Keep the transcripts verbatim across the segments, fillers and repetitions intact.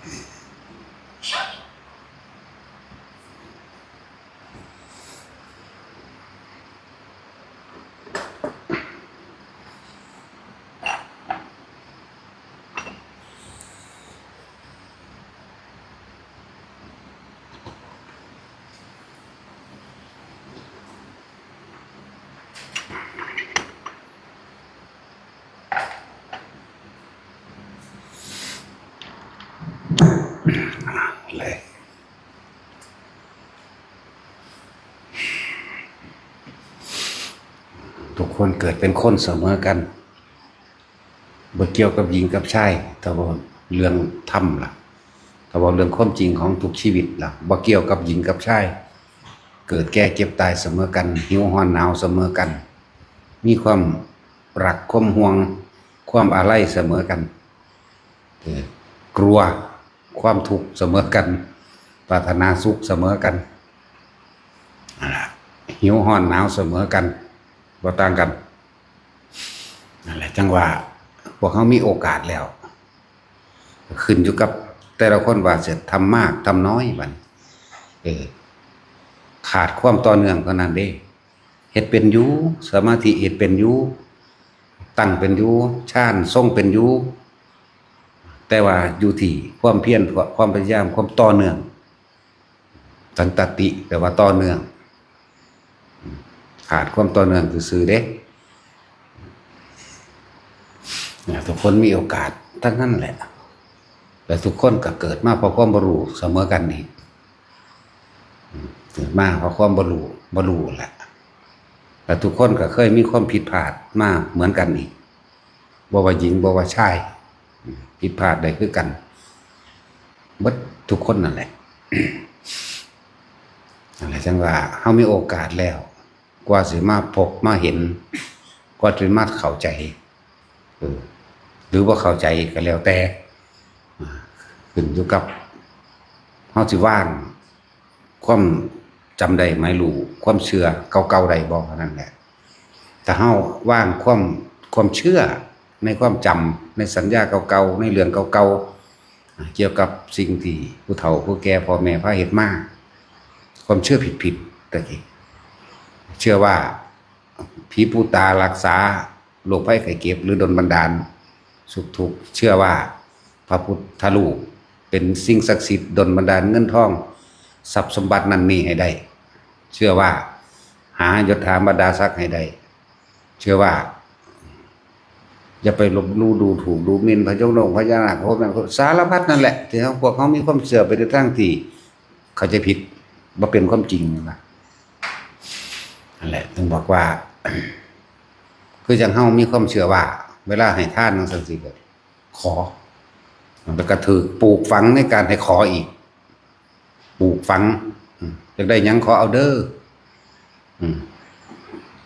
เลย ทุกคนเกิดเป็นคนเสมอกัน บ่เกี่ยวกับหญิงกับชาย แต่ว่าเรื่องธรรมล่ะ แต่ว่าเรื่องความจริงของทุกชีวิตล่ะ บ่เกี่ยวกับหญิงกับชาย เกิดแก่เจ็บตายเสมอกัน หิวร้อนหนาวเสมอกัน มีความรัก ความห่วง ความอาลัยเสมอกัน เออ กลัวความทุกข์เสมอกัน ปรารถนาสุขเสมอกัน นั่นล่ะ หิวร้อนหนาวเสมอกัน บ่ต่างกัน นั่นแหละ จั่งว่า พวกเฮามีโอกาสแล้ว ขึ้นอยู่กับแต่ละคนว่าสิทำมากทำน้อยบัดนี้ เออ ขาดความต่อเนื่องเท่านั้นเด้ เฮ็ดเป็นอยู่ สมาธิเฮ็ดเป็นอยู่ ตั้งเป็นอยู่ ฌานทรงเป็นอยู่ แต่ว่าอยู่ที่ความเพียร ความพยายาม ความต่อเนื่อง สันตติ แปลว่าต่อเนื่อง ขาดความต่อเนื่องซื่อๆเด้ เนี่ย ทุกคนมีโอกาสทั้งนั้นแหละ และทุกคนก็เกิดมาเพราะความบ่รู้เสมอกันอีก เกิดมาเพราะความบ่รู้ บ่รู้แหละ และทุกคนก็เคยมีความผิดพลาดมาเหมือนกันอีก บ่ว่าหญิง บ่ว่าชาย ผิดพลาดได้คือกัน เบิดทุกคนนั่นแหละ นั่นแหละ จั่งว่าเฮามีโอกาสแล้ว กว่าสิมาพบมาเห็น กว่าสิมาเข้าใจ เออ หรือบ่เข้าใจก็แล้วแต่ อ่า ขึ้นอยู่กับเฮาสิวางความจำได้หมายรู้ ความเชื่อเก่าๆได้บ่ เท่านั้นแหละ ถ้าเฮาวางความ ความเชื่อในความจำ ในสัญญาเก่าๆ ในเรื่องเก่าๆ เกี่ยวกับสิ่งที่ผู้เฒ่าผู้แก่พ่อแม่พาเฮ็ดมา ความเชื่อผิดๆ ตะกี้ เชื่อว่าผีปู่ตารักษาโรคภัยไข้เจ็บ หรือดลบันดาลสุขทุกข์ เชื่อว่าพระพุทธรูปเป็นสิ่งศักดิ์สิทธิ์ดลบันดาลเงินทอง ทรัพย์สมบัตินั่นนี่ให้ได้ เชื่อว่าหายศถาบรรดาศักดิ์ให้ได้ เชื่อว่า อย่าไปลบหลู่ดูถูกดูหมิ่นพระเจ้าหลวงพญานาค พวกนั้นสารพัดนั่นแหละ ที่เฮา พวกเฮามีความเชื่อไปในทางที่เข้าใจผิด บ่เป็นความจริงนะ นั่นแหละ ถึงบอกว่า คือจั่งเฮามีความเชื่อว่า เวลาให้ทานจั่งซี้ก็ขอ แล้วก็ถูกปลูกฝังในการให้ขออีก ปลูกฝัง อืม อยากได้หยังขอเอาเด้อ อืม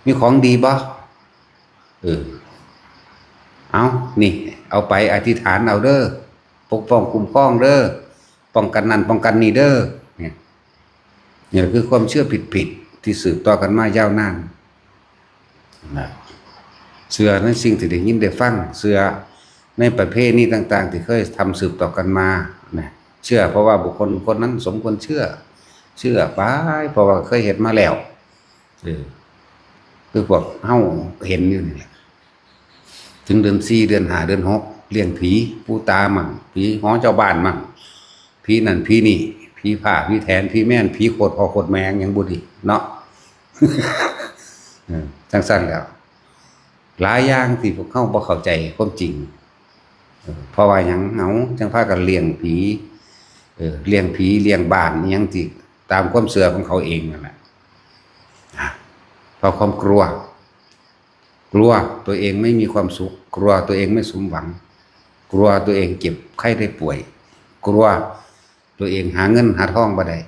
มีของดีบ่ เออ เอา นี่ เอาไปอธิษฐานเอาเด้อ ปกป้องคุ้มครองเด้อ ป้องกันนั่นป้องกันนี่เด้อ เนี่ย นี่คือความเชื่อผิดๆ ที่สืบต่อกันมายาวนาน นะ เชื่อในสิ่งที่ได้ยินได้ฟัง เชื่อในประเพณีต่างๆ ที่เคยทำสืบต่อกันมา นะ เชื่อเพราะว่าบุคคลคนนั้นสมควรเชื่อ เชื่อไป เพราะว่าเคยเฮ็ดมาแล้ว เออ คือพวกเฮาเห็นอยู่นี่แหละ ถึงเดือนสี่ เดือนห้า เดือนหก เลี้ยงผีปู่ตามั่ง ผีหอเจ้าบ้านมั่ง ผีนั่นผีนี่ ผีผ้าผีแถน ผีแม่น ผีโคตรพ่อโคตรแม่หยังบ่ดีเนาะ เออ จั่งซั้นแล้ว หลายอย่างที่พวกเฮาบ่เข้าใจความจริง เออ เพราะว่าหยัง เฮาจั่งพากันเลี้ยงผี เออ เลี้ยงผี เลี้ยงบ้านอิหยังที่ตามความเชื่อของเขาเองนั่นแหละ อ่ะ เพราะความกลัว กลัวตัวเองไม่มีความสุข กลัวตัวเองไม่สมหวัง กลัวตัวเองเจ็บไข้ได้ป่วย กลัวตัวเองหาเงินหาทองบ่ได้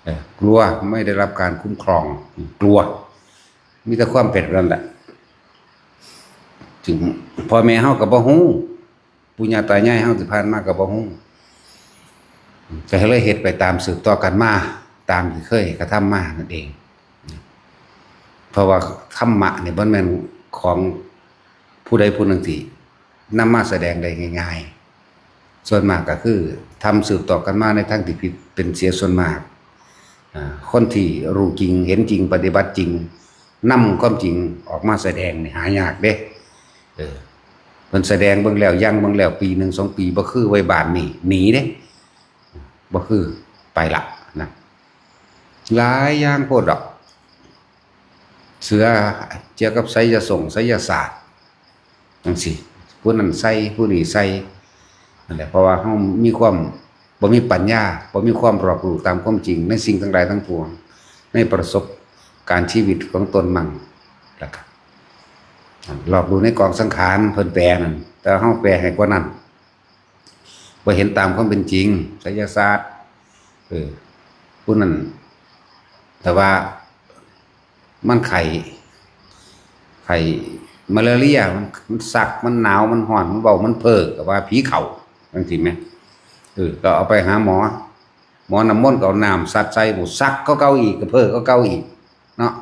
เออ กลัวไม่ได้รับการคุ้มครอง กลัว มีแต่ความเป็นแบบนั้นแหละ ถึงพ่อแม่เฮาก็บ่ฮู้ ปู่ย่าตายายเฮาที่ผ่านมาก็บ่ฮู้ ก็เลยเฮ็ดไปตามสืบต่อกันมา ตามที่เคยกระทำมานั่นเอง เพราะว่าธรรมะนี่บ่แม่นของผู้ใดผู้หนึ่งที่นำมาแสดงได้ง่าย ส่วนมากก็คือทำสืบต่อกันมาในทางที่ผิดเป็นเสียส่วนมาก อ่า คนที่รู้จริงเห็นจริงปฏิบัติจริงนำความจริงออกมาแสดงนี่หายากเด้ เออ เพิ่นแสดงเบิ่งแล้วยังเบิ่งแล้วปีหนึ่งสองปีบ่คือไว้บ้านนี่หนีเด้ บ่คือไปละนะ หลายอย่างโพดดอก เชื่อเกี่ยวกับไสยสงไสยศาสตร์จังซี้ ผู้นั้นใส่ผู้นี้ใส่นั่นแหละ เพราะว่าเฮามีความบ่มีปัญญา บ่มีความรอบรู้ตามความจริงในสิ่งทั้งหลายทั้งปวง ในประสบการณ์ชีวิตของตนมั่ง แล้วก็รอบรู้ในกองสังขารเพิ่นแปลนั่น แต่เฮาแปลให้กว่านั้น บ่เห็นตามความเป็นจริง ไสยศาสตร์ เออ ผู้นั้น แต่ว่ามันไข้ ไข้มาลาเรีย มัน มันสัก มันหนาว มันร้อน มันเว้า มันเพ้อ ก็ว่าผีเข้า จังซี้แหม เออ ก็เอาไปหาหมอ หมอน้ำมนต์ก็เอาน้ำสัดใส่ ผู้สักกว่าเก่าอีก ก็เพ้อกว่าเก่าอีก เนาะ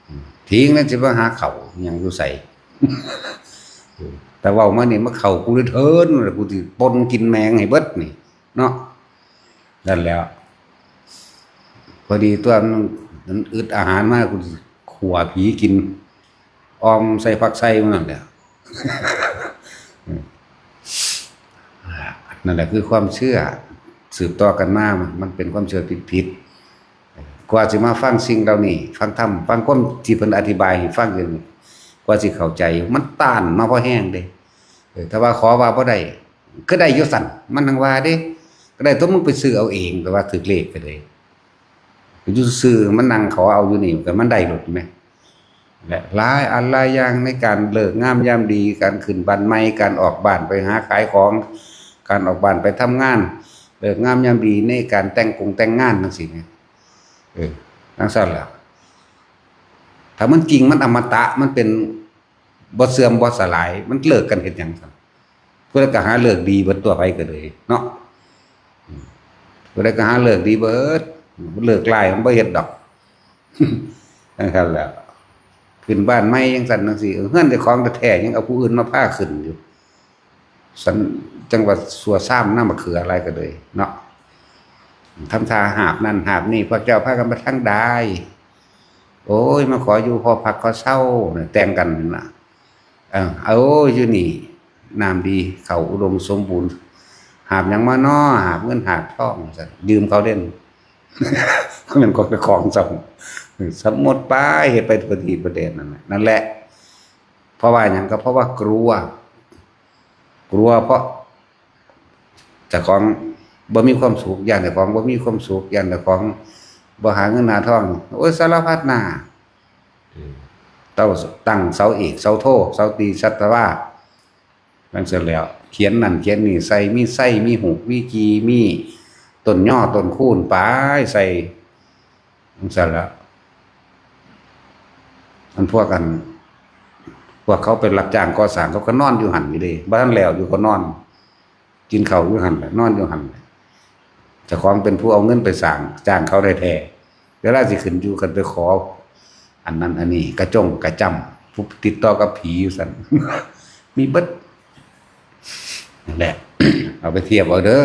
อืม ผีนั่นสิมาหาเข้าหยังอยู่ไส เออ แต่เว้ามานี่มาเข้ากูเลยเถิน กูสิป่นกินแมงให้เบิดนี่ เนาะ นั่นแหล้ว พอดีตัวมัน มันอึดอาหารมา กูสิขั่วผีกิน อ่อมใส่ผักไส่มันนั่นแหละ นั่นแหละคือความเชื่อสืบต่อกันมา มันเป็นความเชื่อผิดๆ กว่าสิมาฟังสิ่งเหล่านี้ ฟังธรรม ฟังความที่เพิ่นอธิบายให้ฟังอยู่นี่ กว่าสิเข้าใจ มันต้านมาพอแฮงเด้ เออ ถ้าว่าขอว่าบ่ได้ ก็ได้อยู่สั่น มันหังว่าเด้ ก็ได้ตัวมึงไปซื้อเอาเอง ก็ว่าถืกเลขก็เลย อยู่ซื่อมันนั่งขอเอาอยู่นี่ ก็มันได้โลดแหม และหลายอันหลายอย่างในการเลิกงามยามดี การขึ้นบ้านใหม่ การออกบ้านไปหาขายของ การออกบ้านไปทำงาน เลิกงามยามดีในการแต่งกงแต่งงานจังซี้แหม เออ จังซั่นล่ะ ถ้ามันจริงมันอมตะ มันเป็นบ่เสื่อมบ่สลาย มันเลิกกันเฮ็ดหยังซั่น ผู้ใดก็หาเลิกดีเบิดตัวไปก็เลยเนาะ อืม ผู้ใดก็หาเลิกดีเบิด เลิกร้ายมันบ่เฮ็ดดอก จังซั่นแหละ ขึ้นบ้านใหม่จังซั่นจังซี้ เฮือนเจ้าของแท้ๆ ยังเอาผู้อื่นมาพาขึ้นอยู่ สัน จังหวัดสัวซ้ำน้ำมะเขืออะไรก็เลยเนาะ ทำท่าหาบนั่นหาบนี่ พวกเจ้าพากันไปทางใด โอ้ย มาขออยู่พอพักขอเซาเนี่ย แต่งกันนั่นล่ะ เออ เอาอยู่นี่ น้ำดี เขาอุดมสมบูรณ์ หาบหยังมาน้อ หาบเงินหาบทอง ว่าซั่น ยืมเขาเด่น มันก็เป็นของสม สมมติไป เฮ็ดไปทั่วที่ประเทศนั่นแหละ นั่นแหละ เพราะว่าหยัง ก็เพราะว่ากลัว กลัวเพราะเจ้าของบ่มีความสุข ย้านเจ้าของบ่มีความสุข ย้านเจ้าของบ่หาเงินหาทอง โอ้ย สารพัดหน้า เออ เต้าตั้งเสาเอก เสาโท เสาตรี สัตวา จังซั่นแหล้ว เขียนนั่นเขียนนี่ใส่ มีไส้ มีหูก มีจี มีต้นย่อ ต้นคูน ไปใส่ จังซั่นแหล้ว อันพวกอัน พวกเขาไปรับจ้างก่อสร้าง เขาก็นอนอยู่หั่นอยู่เด้ บ่ทันแล้วอยู่ก็นอน กินข้าวอยู่หั่นแหละ นอนอยู่หั่นแหละ เจ้าของเป็นผู้เอาเงินไปสร้าง จ้างเขาแท้ๆ เวลาสิขึ้นอยู่กันไปขอ อันนั้นอันนี้ กระจ้งกระจ้ำ ผู้ติดต่อกับผีอยู่ซั่น มีเบิด นั่นแหละ เอาไปเทียบเอาเด้อ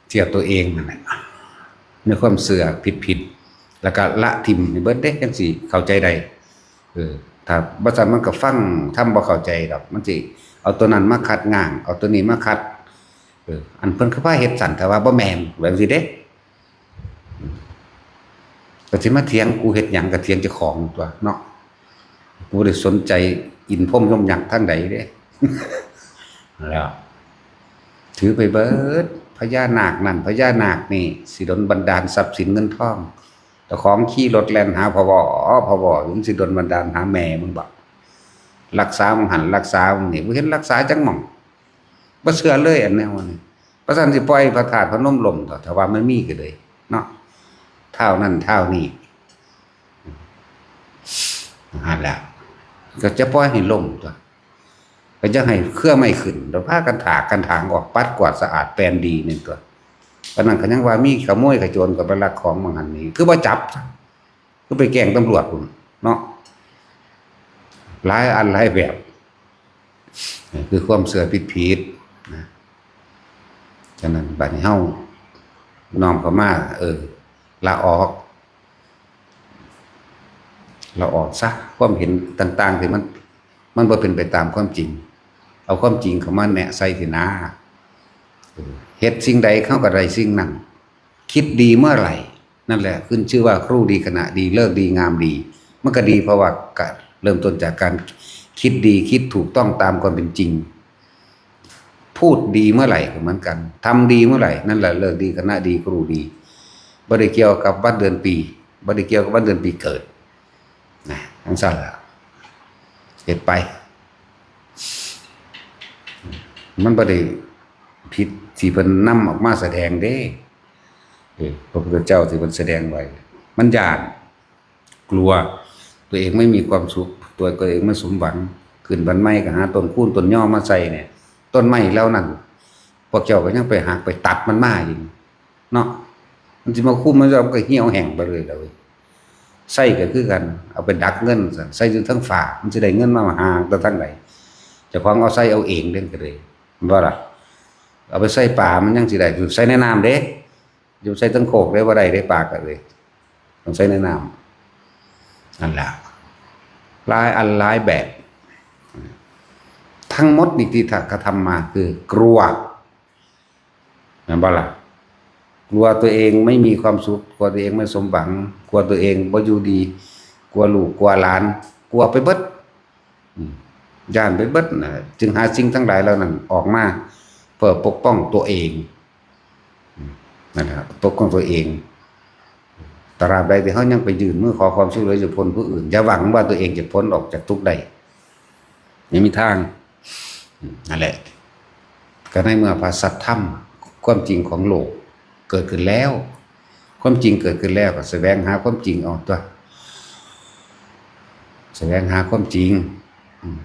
เทียบตัวเองนั่นแหละ ในความเชื่อผิดๆ แล้วก็ละถิ่มให้เบิดเด้ จังสิเข้าใจได้ เออ ถ้าบ่ซั้นมันก็ฟังธรรมบ่เข้าใจดอก มันสิเอาตัวนั้นมาคัดง้าง เอาตัวนี้มาคัด เออ อันเพิ่นคือพาเฮ็ดซั่น แต่ว่าบ่แม่น แบบนี้เด้ ก็สิมาเถียงกูเฮ็ดหยัง ก็เถียงเจ้าของตั๊วเนาะ กูบ่ได้สนใจอินพรหมยมยักษ์ทางใดเด้ แล้ว ถือไปเบิด พญานาคนั่น พญานาคนี่ สิดลบันดาลทรัพย์สินเงินทอง เจ้าของขี่รถแล่นหาพะวอ พะวอ มันสิดลบันดาลหาแม่มึงบ่ รักษามึงหั่น รักษามึงนี่ บ่เห็นรักษาจักหม่อง บ่เชื่อเลยอันแนวนี้ ว่าซั่นสิปล่อยพระธาตุพนมล่มเถาะ ถ้าว่ามันมีก็เลยเนาะ ท้าวนั่นท้าวนี่ หั่นล่ะ ก็จะปล่อยให้ล่มตั๊ว ก็จะให้เครือไม้ขึ้น แล้วพากันถากกันถางออก ปัดกวาดสะอาดแปลนดีนี่ตั๊ว ปานนั้นก็ยังว่ามีขโมยขโจรก็ไปลักของบางหันนี่ คือบ่จับ คือไปแจ้งตำรวจพุ้นเนาะ หลายอันหลายแบบ คือความเชื่อผิดๆ นะ ฉะนั้นบัดนี้เฮาน้อมเข้ามา เออ ละออก ละออกซะ ความเห็นต่างๆที่มัน มันบ่เป็นไปตามความจริง เอาความจริงเข้ามาแนะใส่สินะ เออ เฮ็ดสิ่งใดเขาก็ได้สิ่งนั้น คิดดีเมื่อไหร่ นั่นแหละขึ้นชื่อว่าครูดีคณะดี เลิกดีงามดี มันก็ดีเพราะว่าก็เริ่มต้นจากการคิดดี คิดถูกต้องตามความเป็นจริง พูดดีเมื่อไหร่ก็เหมือนกัน ทำดีเมื่อไหร่ นั่นแหละเลิกดีคณะดีครูดี บ่ได้เกี่ยวกับวันเดือนปี บ่ได้เกี่ยวกับวันเดือนปีเกิด นะ จั่งซั้นล่ะ เฮ็ดไป มันบ่ได้ผิดที่เพิ่นนำออกมาแสดงเด้ เออ พระพุทธเจ้าที่เพิ่นแสดงไว้ มันย้าน กลัว ตัวเองไม่มีความสุข ตัวเองไม่สมหวัง ขึ้นบ้านใหม่ก็หาต้นคูนต้นยอมาใส่เนี่ย ต้นไม้เหล่านั้น พวกเจ้าก็ยังไปหักไปตัดมันมาอยู่ เนาะ มันสิมาคุมมัน มันก็เหี่ยวแห้งไปเลยล่ะเว้ย ไส้ก็คือกัน เอาไปดักเงินซั่น ไส้อยู่เทิงฟ้า มันสิได้เงินมามหาแต่ทางใด เจ้าของเอาไส้เอาเองเด้ ก็เลย แม่นบ่ล่ะ เอาไปไส้ปลา มันยังสิได้ ไส้ในน้ำเด้ อยู่ไส้เทิงโคกเด้ บ่ได้เด้ ปลาก็เลย ต้องไส้ในน้ำ นั่นแหละ หลายอันหลายแบบ ทั้งหมดนี่ที่กระทำมาคือกลัว แม่นบ่ล่ะ กลัวตัวเองไม่มีความสุข กลัวตัวเองไม่สมหวัง กลัวตัวเองบ่อยู่ดี กลัวลูก กลัวหลาน กลัวไปเบิด อืม ย้านไปเบิดนะ จึงหาสิ่งทั้งหลายเหล่านั้นออกมา เพื่อปกป้องตัวเอง อืม นั่นแหละ ปกป้องตัวเอง ตราบใดที่เขายังไปยื่นมือขอความช่วยเหลือจากคนผู้อื่น อย่าหวังว่าตัวเองจะพ้นออกจากทุกข์ได้ ไม่มีทาง อืม นั่นแหละ ก็ในเมื่อพระสัทธรรม ความจริงของโลก เกิดขึ้นแล้ว ความจริงเกิดขึ้นแล้ว ก็แสวงหาความจริงเอาตัว แสวงหาความจริง อืม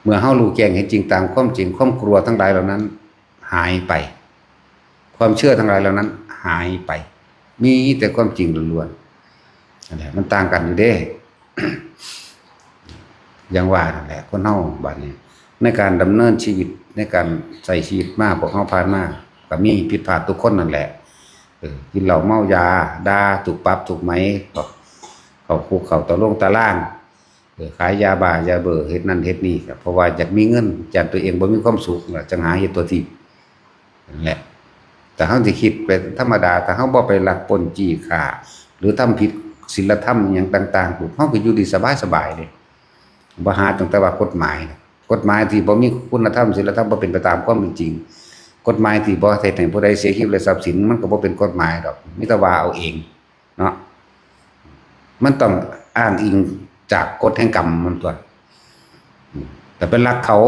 เมื่อเฮารู้แจ้งเห็นจริงตามความจริง ความกลัวทั้งหลายเหล่านั้นหายไป ความเชื่อทั้งหลายเหล่านั้นหายไป มีแต่ความจริงล้วนๆ นั่นแหละ มันต่างกันอยู่เด้ อย่างว่านั่นแหละ คนเฮาบัดนี้ ในการดำเนินชีวิต ในการใช้ชีวิตมา พวกเฮาผ่านมา ก็มีผิดพลาดทุกคนนั่นแหละ เออ กินเหล้าเมายา ด่าถูกปรับถูกไหม เข้าคุกเข้าตะลงตะล่าง เออ ขายยาบ้ายาเบอร์ เฮ็ดนั่นเฮ็ดนี่ ก็เพราะว่าอยากมีเงิน ย้านตัวเองบ่มีความสุข แล้วจั่งหาเฮ็ดตัวทีบ นั่นแหละ แต่เฮาสิคิดไปธรรมดา ถ้าเฮาบ่ไปลักปล้นจี้ฆ่า หรือทำผิดศีลธรรมอิหยังต่างๆ ปุ๊บ เฮาก็อยู่ดีสบายๆ เด้ บ่หาตั้งแต่ว่ากฎหมายนะ กฎหมายที่บ่มีคุณธรรม ศีลธรรม บ่เป็นไปตามความเป็นจริง กฎหมายที่บ่เฮ็ดให้ผู้ใดเสียชีวิตและทรัพย์สิน มันก็บ่เป็นกฎหมายดอก มีแต่ว่าเอาเอง เนาะ มันต้องอ้างอิงจากกฎแห่งกรรมมันตัว อืม แต่เป็นลักเขา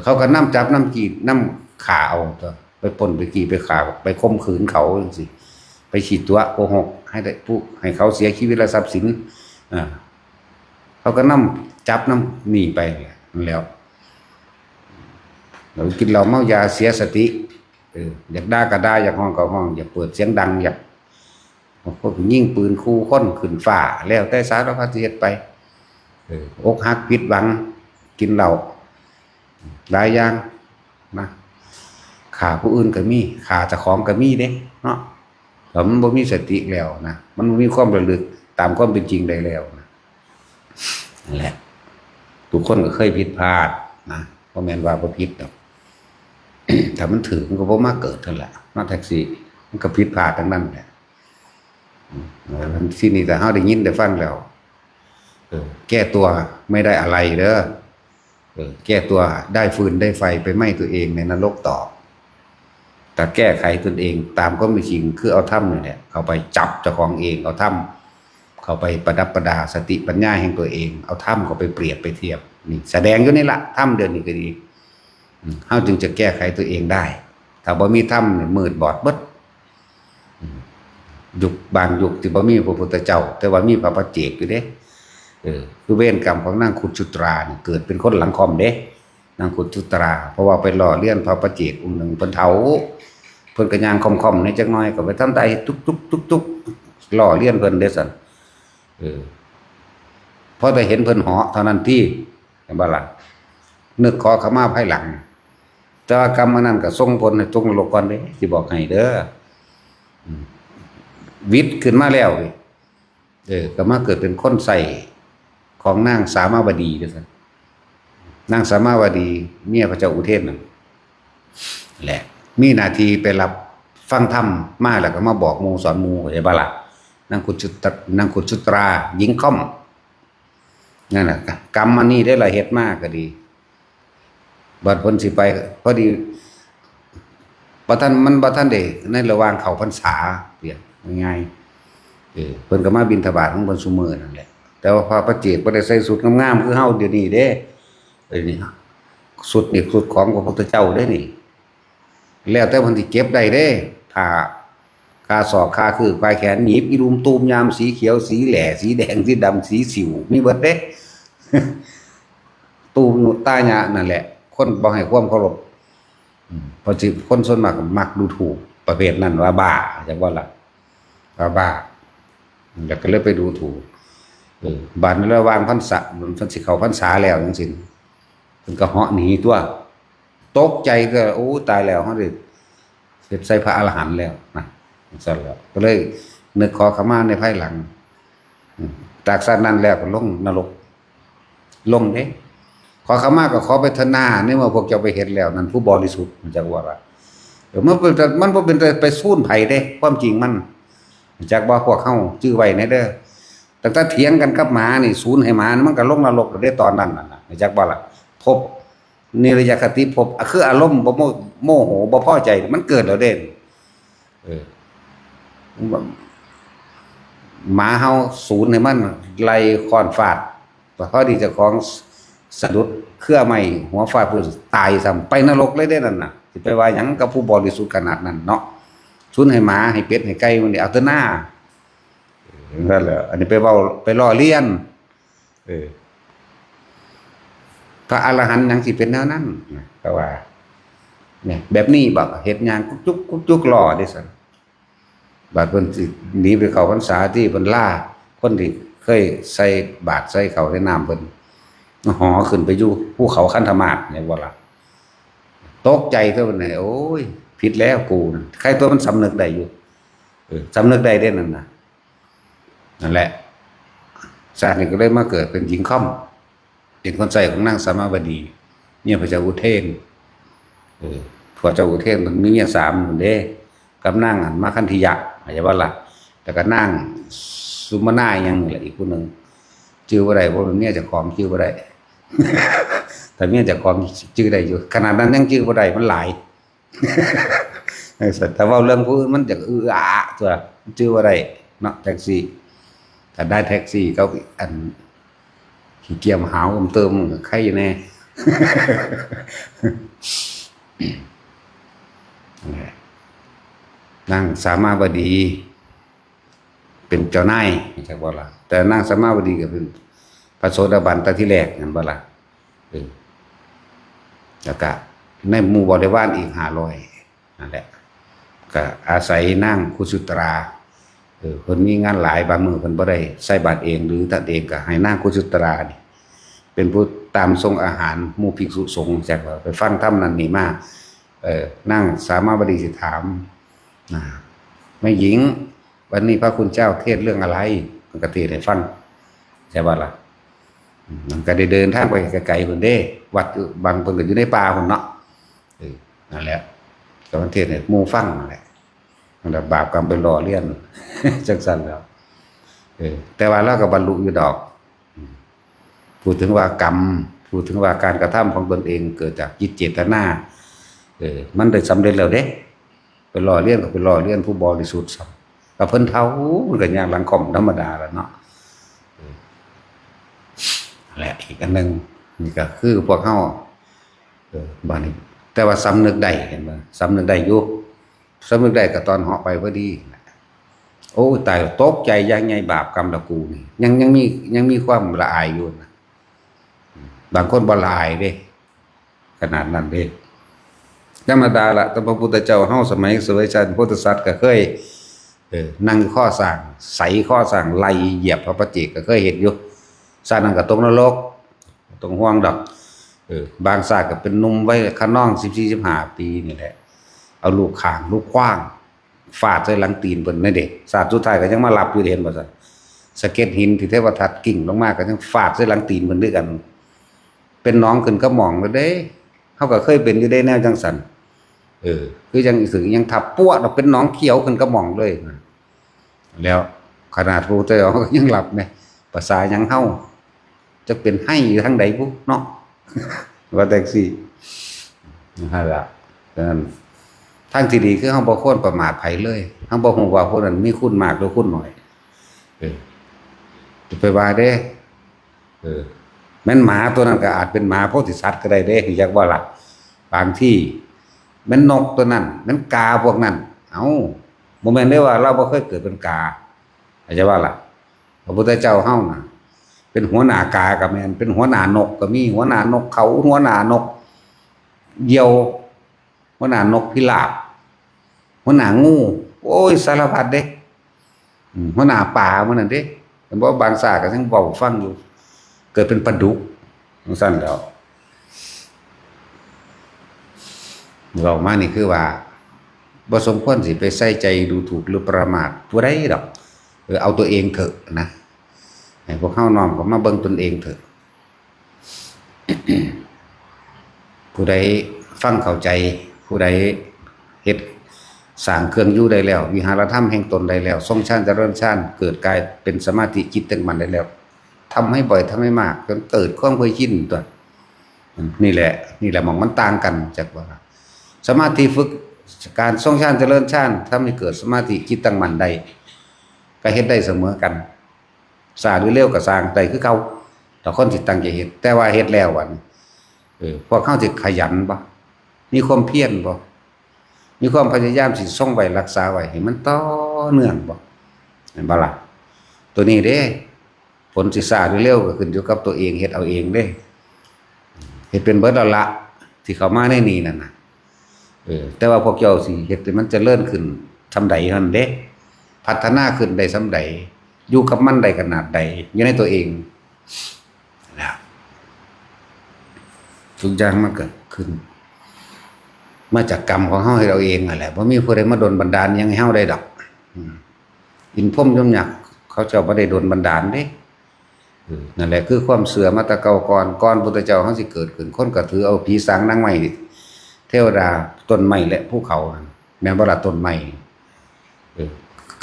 เขาก็นำจับนำกีดนำฆ่าเอาตัว ไปปล้นไปจี้ไปฆ่า ไปข่มขืนเขาจั่งซี้ ไปขี้ตั๋วโกหก ให้ได้ผู้ ให้เขาเสียชีวิตและทรัพย์สิน อ่า เขาก็นำจับนำหนีไปนั่นแหล้ว แล้วกินเหล้าเมายาเสียสติ เออ อยากด่าก็ด่า อยากฮ้องก็ฮ้อง อยากเปิดเสียงดัง อยาก บางคนก็ยิงปืนขู่คนขึ้นฟ้า แล้วแต่สารพัดสิเฮ็ดไป เออ อกหักผิดหวัง กินเหล้า หลายอย่างนะ ฆ่าผู้อื่นก็มี ฆ่าเจ้าของก็มีเด้เนาะ ถ้ามันบ่มีสติแล้วนะ มันบ่มีความระลึกตามความเป็นจริงได้แล้วนะ นั่นแหละ ทุกคนก็เคยผิดพลาดนะ บ่แม่นว่าบ่ผิดดอก ถ้ามันถืกมันก็บ่มาเกิดนั่นแหละ มาแท็กซี่ มันก็ผิดพลาดทั้งนั้นแหละ อืม แล้วที่นี่ถ้าเฮาได้ยินได้ฟังแล้ว เออ แก้ตัวไม่ได้อะไรเด้อ เออ แก้ตัวได้ฟืนได้ไฟไปไหม้ตัวเองในนรกต่อ แต่แก้ไขตนเองตามความเป็นจริง คือเอาธรรมนี่แหละ เข้าไปจับเจ้าของเอง เอาธรรมเข้าไปประดับประดาสติปัญญาแห่งตัวเอง เอาธรรมเข้าไปเปรียบไปเทียบ นี่แสดงอยู่นี่ละ ธรรมเดี๋ยวนี้ก็ดี อืม เฮาจึงจะแก้ไขตัวเองได้ ถ้าบ่มีธรรมนี่มืดบอดเบิด อืม ยุคบางยุคที่บ่มีพระพุทธเจ้า แต่ว่ามีพระปัจเจกอยู่เด้ เออ คือเวรกรรมของนางคุชุตรานี่ เกิดเป็นคนหลังค่อมเด้ นางคุชุตรา เพราะว่าไปล้อเลียนพระปัจเจกองค์หนึ่ง เพิ่นเฒ่า เพิ่นก็ย่างค่อมๆ ในจักหน่อย ก็ไปทำท่าเฮ็ดตุ๊กๆๆๆ ล้อเลียนเพิ่นเด้ซั่น เออ พอแต่เห็นเพิ่นเหาะเท่านั้นติ เห็นบ่ล่ะ นึกขอขมาภายหลัง แต่ว่ากรรมอันนั้นก็ส่งผลให้ตกนรกก่อนเด้ สิบอกให้เด้อ อืม หวิดขึ้นมาแล้วนี่ เออ ก็มาเกิดเป็นคนใช้ของนางสามาวดีจังซั่น นางสามาวดี เมียพระเจ้าอุเทนนั่นแหละ มีหน้าที่ไปรับฟังธรรมมาแล้วก็มาบอกหมู่สอนหมู่ เข้าใจบ่ล่ะ นางคุชุตร- นางคุชุตรา หญิงค่อม นั่นน่ะ กรรมอันนี้ได้ละเฮ็ดมาก็ดี บัดเพิ่นสิไป พอดี บ่ทัน มันบ่ทันได้ในระหว่างเข้าพรรษา เปรียบง่ายๆ เออ เพิ่นก็มาบิณฑบาตของเพิ่นซุมื้อนั่นแหละ แต่ว่าพระปัจเจกบ่ได้ใส่ชุดงามๆ คือเฮาเดี๋ยวนี้เด้ เออ นี่ ชุดนี่ชุดของพระพุทธเจ้าเด้นี่ แล้วแต่เพิ่นสิเก็บได้เด้ ผ้า คาศอก คาคือ ควายแขน หยิบอีลุมตูมยาม สีเขียว สีแหล่ สีแดง สีดำ สีสิว มีเบิดเด้ ตูมตายะนั่นแหละ คนบ่ให้ความเคารพ อืม เพราะสิคนส่วนมากก็มักดูถูกประเภทนั้นว่าบ้า จักว่าล่ะ ว่าบ้า แล้วก็เลยไปดูถูก เออ บาดนี้ระหว่างพรรษา มันสิเข้าพรรษาแล้วจังซี้ เพิ่นก็เหาะหนีตัว ตกใจก็ โอ้ ตายแล้ว เฮาได้เฮ็ดใส่พระอรหันต์แล้วนะ จังซั่นแล้ว ก็เลยนึกขอขมาในภายหลัง อืม จากชาตินั้นแล้วก็ลงนรก ลงเด้ ขอขมาก็ขอไปเถอะนา ในเมื่อพวกเจ้าไปเฮ็ดแล้ว นั่นผู้บริสุทธิ์ จักว่าล่ะ เออ มันเป็น มันบ่เป็นไปสูนไผเด้ ความจริงมัน จักว่าพวกเฮาจื่อไว้แน่เด้อ ตั้งแต่เถียงกันกับหมานี่ สูนให้หมานี่ มันก็ลงนรกแล้วเด้ ตอนนั้นน่ะนะ จักบ่ล่ะ ภพ นิรยคติภพ อ่ะ คืออารมณ์บ่โม- โมโห บ่พอใจ มันเกิดแล้วเด้ เออ หมาเฮาสูนให้มัน ไล่ค้อนฟาด พอดีเจ้าของสะดุดเครือไม้ หัวฟาดพื้น ตายซ้ำ ไปนรกเลยเด้นั่นน่ะ สิไปว่าหยังกับผู้บริสุทธิ์ขนาดนั้นเนาะ สูนให้หมา ให้เป็ด ให้ไก่ มันนี่เอาแต่หน้า นั่นแหละ อันนี้ไปเว้า ไปล้อเลียน เออ พระอรหันต์หยังสิเป็นแนวนั้นนะ ก็ว่า เนี่ย แบบนี้บอก เฮ็ดยางกุ๊กจุกกุ๊กจุกล้อเด้ซั่น บาดเพิ่นสิหนีไปเข้าพรรษา ที่เพิ่นลา คนที่เคยใส่บาตรใส่ข้าวใส่น้ำเพิ่น หอขึ้นไปอยู่ภูเขาคันธมาศเนี่ยบ่ล่ะ ตกใจตัวเพิ่นน่ะ โอ้ย ผิดแล้วกูนะ ใครตัวมันสำนึกได้อยู่ เออ สำนึกได้เด้นั่นน่ะ นั่นแหละ ชาตินี้ก็เลยมาเกิดเป็นหญิงค่อม เป็นคนใช้ของนางสามาวดี เมียพระเจ้าอุเทน เออ พระเจ้าอุเทนมันมีเมียสามคนเด้ กับนางอันมาคันธิยะ เข้าใจบ่ล่ะ แล้วก็นางสุมนาอีหยังนี่แหละ อีกผู้หนึ่ง ชื่อบ่ได้ เพราะเป็นเมียเจ้าของ ชื่อบ่ได้ แต่เมียเจ้าของชื่อได้อยู่ ขนาดนั้นยังชื่อบ่ได้ มันหลาย แต่เว้าเรื่องผู้อื่นมันจะอืออาตัว ชื่อบ่ได้เนาะ แท็กซี่ ถ้าได้แท็กซี่เขาอัน ขี้เกียจหาวเติมๆ ใครอยู่แน่ นางสามาวดี เป็นเจ้านาย จักบ่ล่ะ แต่นางสามาวดีก็เป็นพระโสดาบันตั้งที่แรก แม่นบ่ล่ะ เออ แล้วก็ในหมู่บริวารอีกห้าร้อย นั่นแหละ ก็อาศัยนางคุชุตรา เออ เพิ่นมีงานหลาย บางมื้อเพิ่นบ่ได้ใส่บาตรเอง หรือท่านเองก็ให้นางคุชุตรานี่ เป็นผู้ตามส่งอาหารหมู่ภิกษุสงฆ์ จักว่าไปฟังธรรมนั่นนี่มา เออ นางสามาวดีสิถาม นะ แม่หญิง วันนี้พระคุณเจ้าเทศน์เรื่องอะไร มันก็เทศน์ให้ฟัง ใช่บ่ล่ะ อืม มันก็ได้เดินทางไปไกลๆ พุ้นเด้ วัดบางเพิ่นก็อยู่ในป่าพุ้นเนาะ เออ นั่นแหละ ก็มันเทศน์ให้หมู่ฟังนั่นแหละ นั่นแหละ บาปกรรมไปหล่อเลี้ยน จังซั่นแล้ว เออ แต่ว่าเราก็บรรลุอยู่ดอก อืม พูดถึงว่ากรรม พูดถึงว่าการกระทำของตนเองเกิดจากจิตเจตนา เออ มันได้สำเร็จแล้วเด้ ไปหล่อเลี้ยนก็ไปหล่อเลี้ยนผู้บริสุทธิ์ซ้ำ ก็เพิ่นเฒ่า มันก็ย่างหลังค่อมธรรมดาแล้วเนาะ เออ และอีกอันหนึ่ง นี่ก็คือพวกเฮา เออ บาดนี้ แต่ว่าสำนึกได้ เห็นบ่ สำนึกได้อยู่ สำนึกได้ก็ตอนเหาะไปพอดี โอ้ย ตาย ตกใจอย่างใหญ่ บาปกรรมละกูนี่ ยัง ยังมี ยังมีความละอายอยู่นะ บางคนบ่ละอายเด้ ขนาดนั้นเด้ ธรรมดาละ แต่พระพุทธเจ้าเฮาสมัยเสวยชาติโพธิสัตว์ก็เคย เออ นั่งอยู่คอช้าง ไสคอช้าง ไล่เหยียบพระปัจเจกก็เคยเห็นอยู่ ชาตินั้นก็ตกนรก บ่ต้องห่วงดอก เออ บางชาติก็เป็นหนุ่มวัยคะนองสิบสี่ สิบห้า ปีนี่แหละ เอาลูกข่างลูกขว้าง ฟาดใส่หลังตีนเพิ่นนั่นเด้ ชาติสุดท้ายก็ยังมารับอยู่เด้ เห็นบ่ซั่น สะเก็ดหินที่เทวทัตกิ่งลงมาก็ยังฟาดใส่หลังตีนเพิ่นคือกัน เป็นหนองขึ้นกับหม่องเลยเด้ เฮาก็เคยเป็นอยู่เด้แนวจังซั่น เออ คือยังสึกยังทับปวดออกเป็นหนองเขียวขึ้นกับหม่องเลย แล้วขนาดพระพุทธเจ้าก็ยังรับแหม ภาษาหยังเฮา จักเป็นไห้อยู่ทางใดพุ้นเนาะ ว่าจั่งซี้ นั่นล่ะ ฉะนั้น ทางที่ดีคือเฮาบ่ควรประมาทไผเลย เฮาบ่ฮู้ว่าผู้นั้นมีคุณมากหรือคุณน้อย เออ จะไปว่าเด้ เออ แม่นหมาตัวนั้นก็อาจเป็นหมาโพธิสัตว์ก็ได้เด้ อยากว่าล่ะ บางที แม่นนกตัวนั้น แม่นกาพวกนั้น เอ้า บ่แม่นได้ว่าเราบ่เคยเกิดเป็นกา เข้าใจว่าล่ะ พระพุทธเจ้าเฮาน่ะ เป็นหัวหน้ากาก็แม่น เป็นหัวหน้านกก็มี หัวหน้านกเขา หัวหน้านกเหยี่ยว หัวหน้านกพิราบ หัวหน้างู โอ้ย สารพัดเด้ อืม หัวหน้าปลามื้อนั้นเด้ เห็นบ่ บางชาติก็ยังเว้าฟังอยู่ เกิดเป็นปลาดุก จั่งซั่นแหล้ว เว้ามานี่คือว่า บ่สมควรสิไปใส่ใจดูถูกหรือประมาทผู้ใดดอก เออ เอาตัวเองเถอะนะ ให้พวกเฮาน้อมเข้ามาเบิ่งตนเองเถอะ ผู้ใดฟังเข้าใจ ผู้ใดเฮ็ดสร้างเครื่องอยู่ได้แล้ว วิหารธรรมแห่งตนได้แล้ว ทรงฌานเจริญฌาน เกิดกายเป็นสมาธิจิตตั้งมั่นได้แล้ว ทำให้บ่อย ทำให้มาก จนเกิดความเคยชินตัว นี่แหละ นี่แหละหม่องมันต่างกัน จักว่า สมาธิฝึก การทรงฌานเจริญฌาน ทำให้เกิดสมาธิจิตตั้งมั่นได้ ก็เฮ็ดได้เสมอกัน ช้าหรือเร็วก็ซ่าง ได้คือเก่า ถ้าคนสิตั้งใจเฮ็ด แต่ว่าเฮ็ดแล้วบัดนี้ เออ พวกเฮาสิขยันบ่ มีความเพียรบ่ มีความพยายามสิทรงไว้รักษาไว้ให้มันต่อเนื่องบ่ แม่นบ่ล่ะ ตัวนี้เด้ ผลสิช้าหรือเร็วก็ขึ้นอยู่กับตัวเอง เฮ็ดเอาเองเด้ เฮ็ดเป็นเบิดแล้วละ ที่เข้ามาในนี่นั่นน่ะ เออ แต่ว่าพวกเจ้าสิเฮ็ดให้มันเจริญขึ้นส่ำใดหั่นเด้ พัฒนาขึ้นได้ส่ำใด อยู่กับมันได้ขนาดใด อยู่ในตัวเองนะ ทุกอย่างมันก็ขึ้น มาจากกรรมของเฮาเฮ็ดเอาเองนั่นแหละ บ่มีผู้ใดมาดลบันดาลหยังให้เฮาได้ดอก อืม อินทร์พรหมยมยักษ์เขาเจ้าบ่ได้ดลบันดาลเด้ เออ นั่นแหละคือความเชื่อมาแต่เก่าก่อน ก่อนพุทธเจ้าเฮาสิเกิดขึ้น คนก็ถือเอาผีสางนางไม้ เทวดา ต้นไม้และภูเขานั่น แม่นบ่ล่ะ ต้นไม้ เออ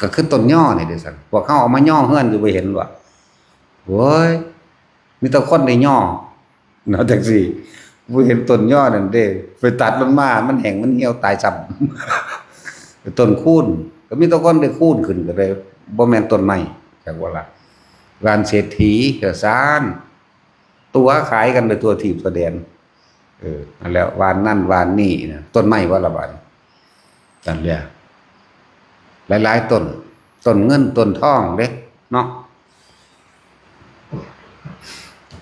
ก็คือต้นยอนี่เด้ซั่น พวกเฮาเอามายอเฮือนอยู่บ่เห็นบ่ โอ้ย มีแต่คนได้ยอ เนาะ จั่งซี้ บ่เห็นต้นยอนั่นเด้ ไปตัดมันมา มันแห้งมันเหี่ยวตายซ้ำ ต้นคูน ก็มีแต่คนได้คูนขึ้นก็เลย บ่แม่นต้นไม้ จักว่าล่ะ บ้านเศรษฐีก็ซ่าน ตั๋วขายกันไปทั่วทีปทั่วแดน เออ นั่นแหละ บ้านนั่นบ้านนี่นะ ต้นไม้ว่าละบ้าน นั่นแหละ หลายๆ ต้น ต้นเงินต้นทองเด้ เนาะ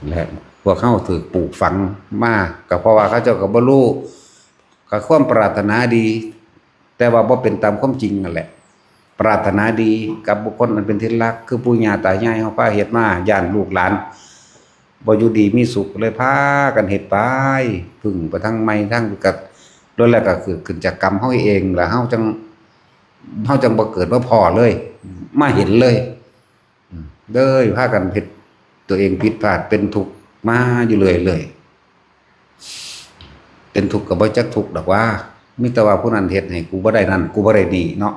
และพวกเฮาถูกปลูกฝังมา ก็เพราะว่าเขาเจ้าก็บ่รู้ ก็ความปรารถนาดี แต่ว่าบ่เป็นตามความจริงนั่นแหละ ปรารถนาดีกับบุคคลอันเป็นที่รัก คือปู่ย่าตายายเฮาพาเฮ็ดมา ย้านลูกหลานบ่อยู่ดีมีสุข เลยพากันเฮ็ดไป พึ่งไปทางไม้ทางกะ ล้วนแล้วก็คือขึ้นจากกรรมเฮาเอง แล้วเฮาจั่ง เฮาจั่งบ่เกิดมาพ้อเลย มาเห็นเลย อืม เลยพากันเฮ็ดตัวเองผิดพลาด เป็นทุกข์มาอยู่เรื่อยๆ เป็นทุกข์ก็บ่จักทุกข์ดอกว่า มีแต่ว่าผู้นั้นเฮ็ดให้กูบ่ได้นั่น กูบ่ได้นี่เนาะ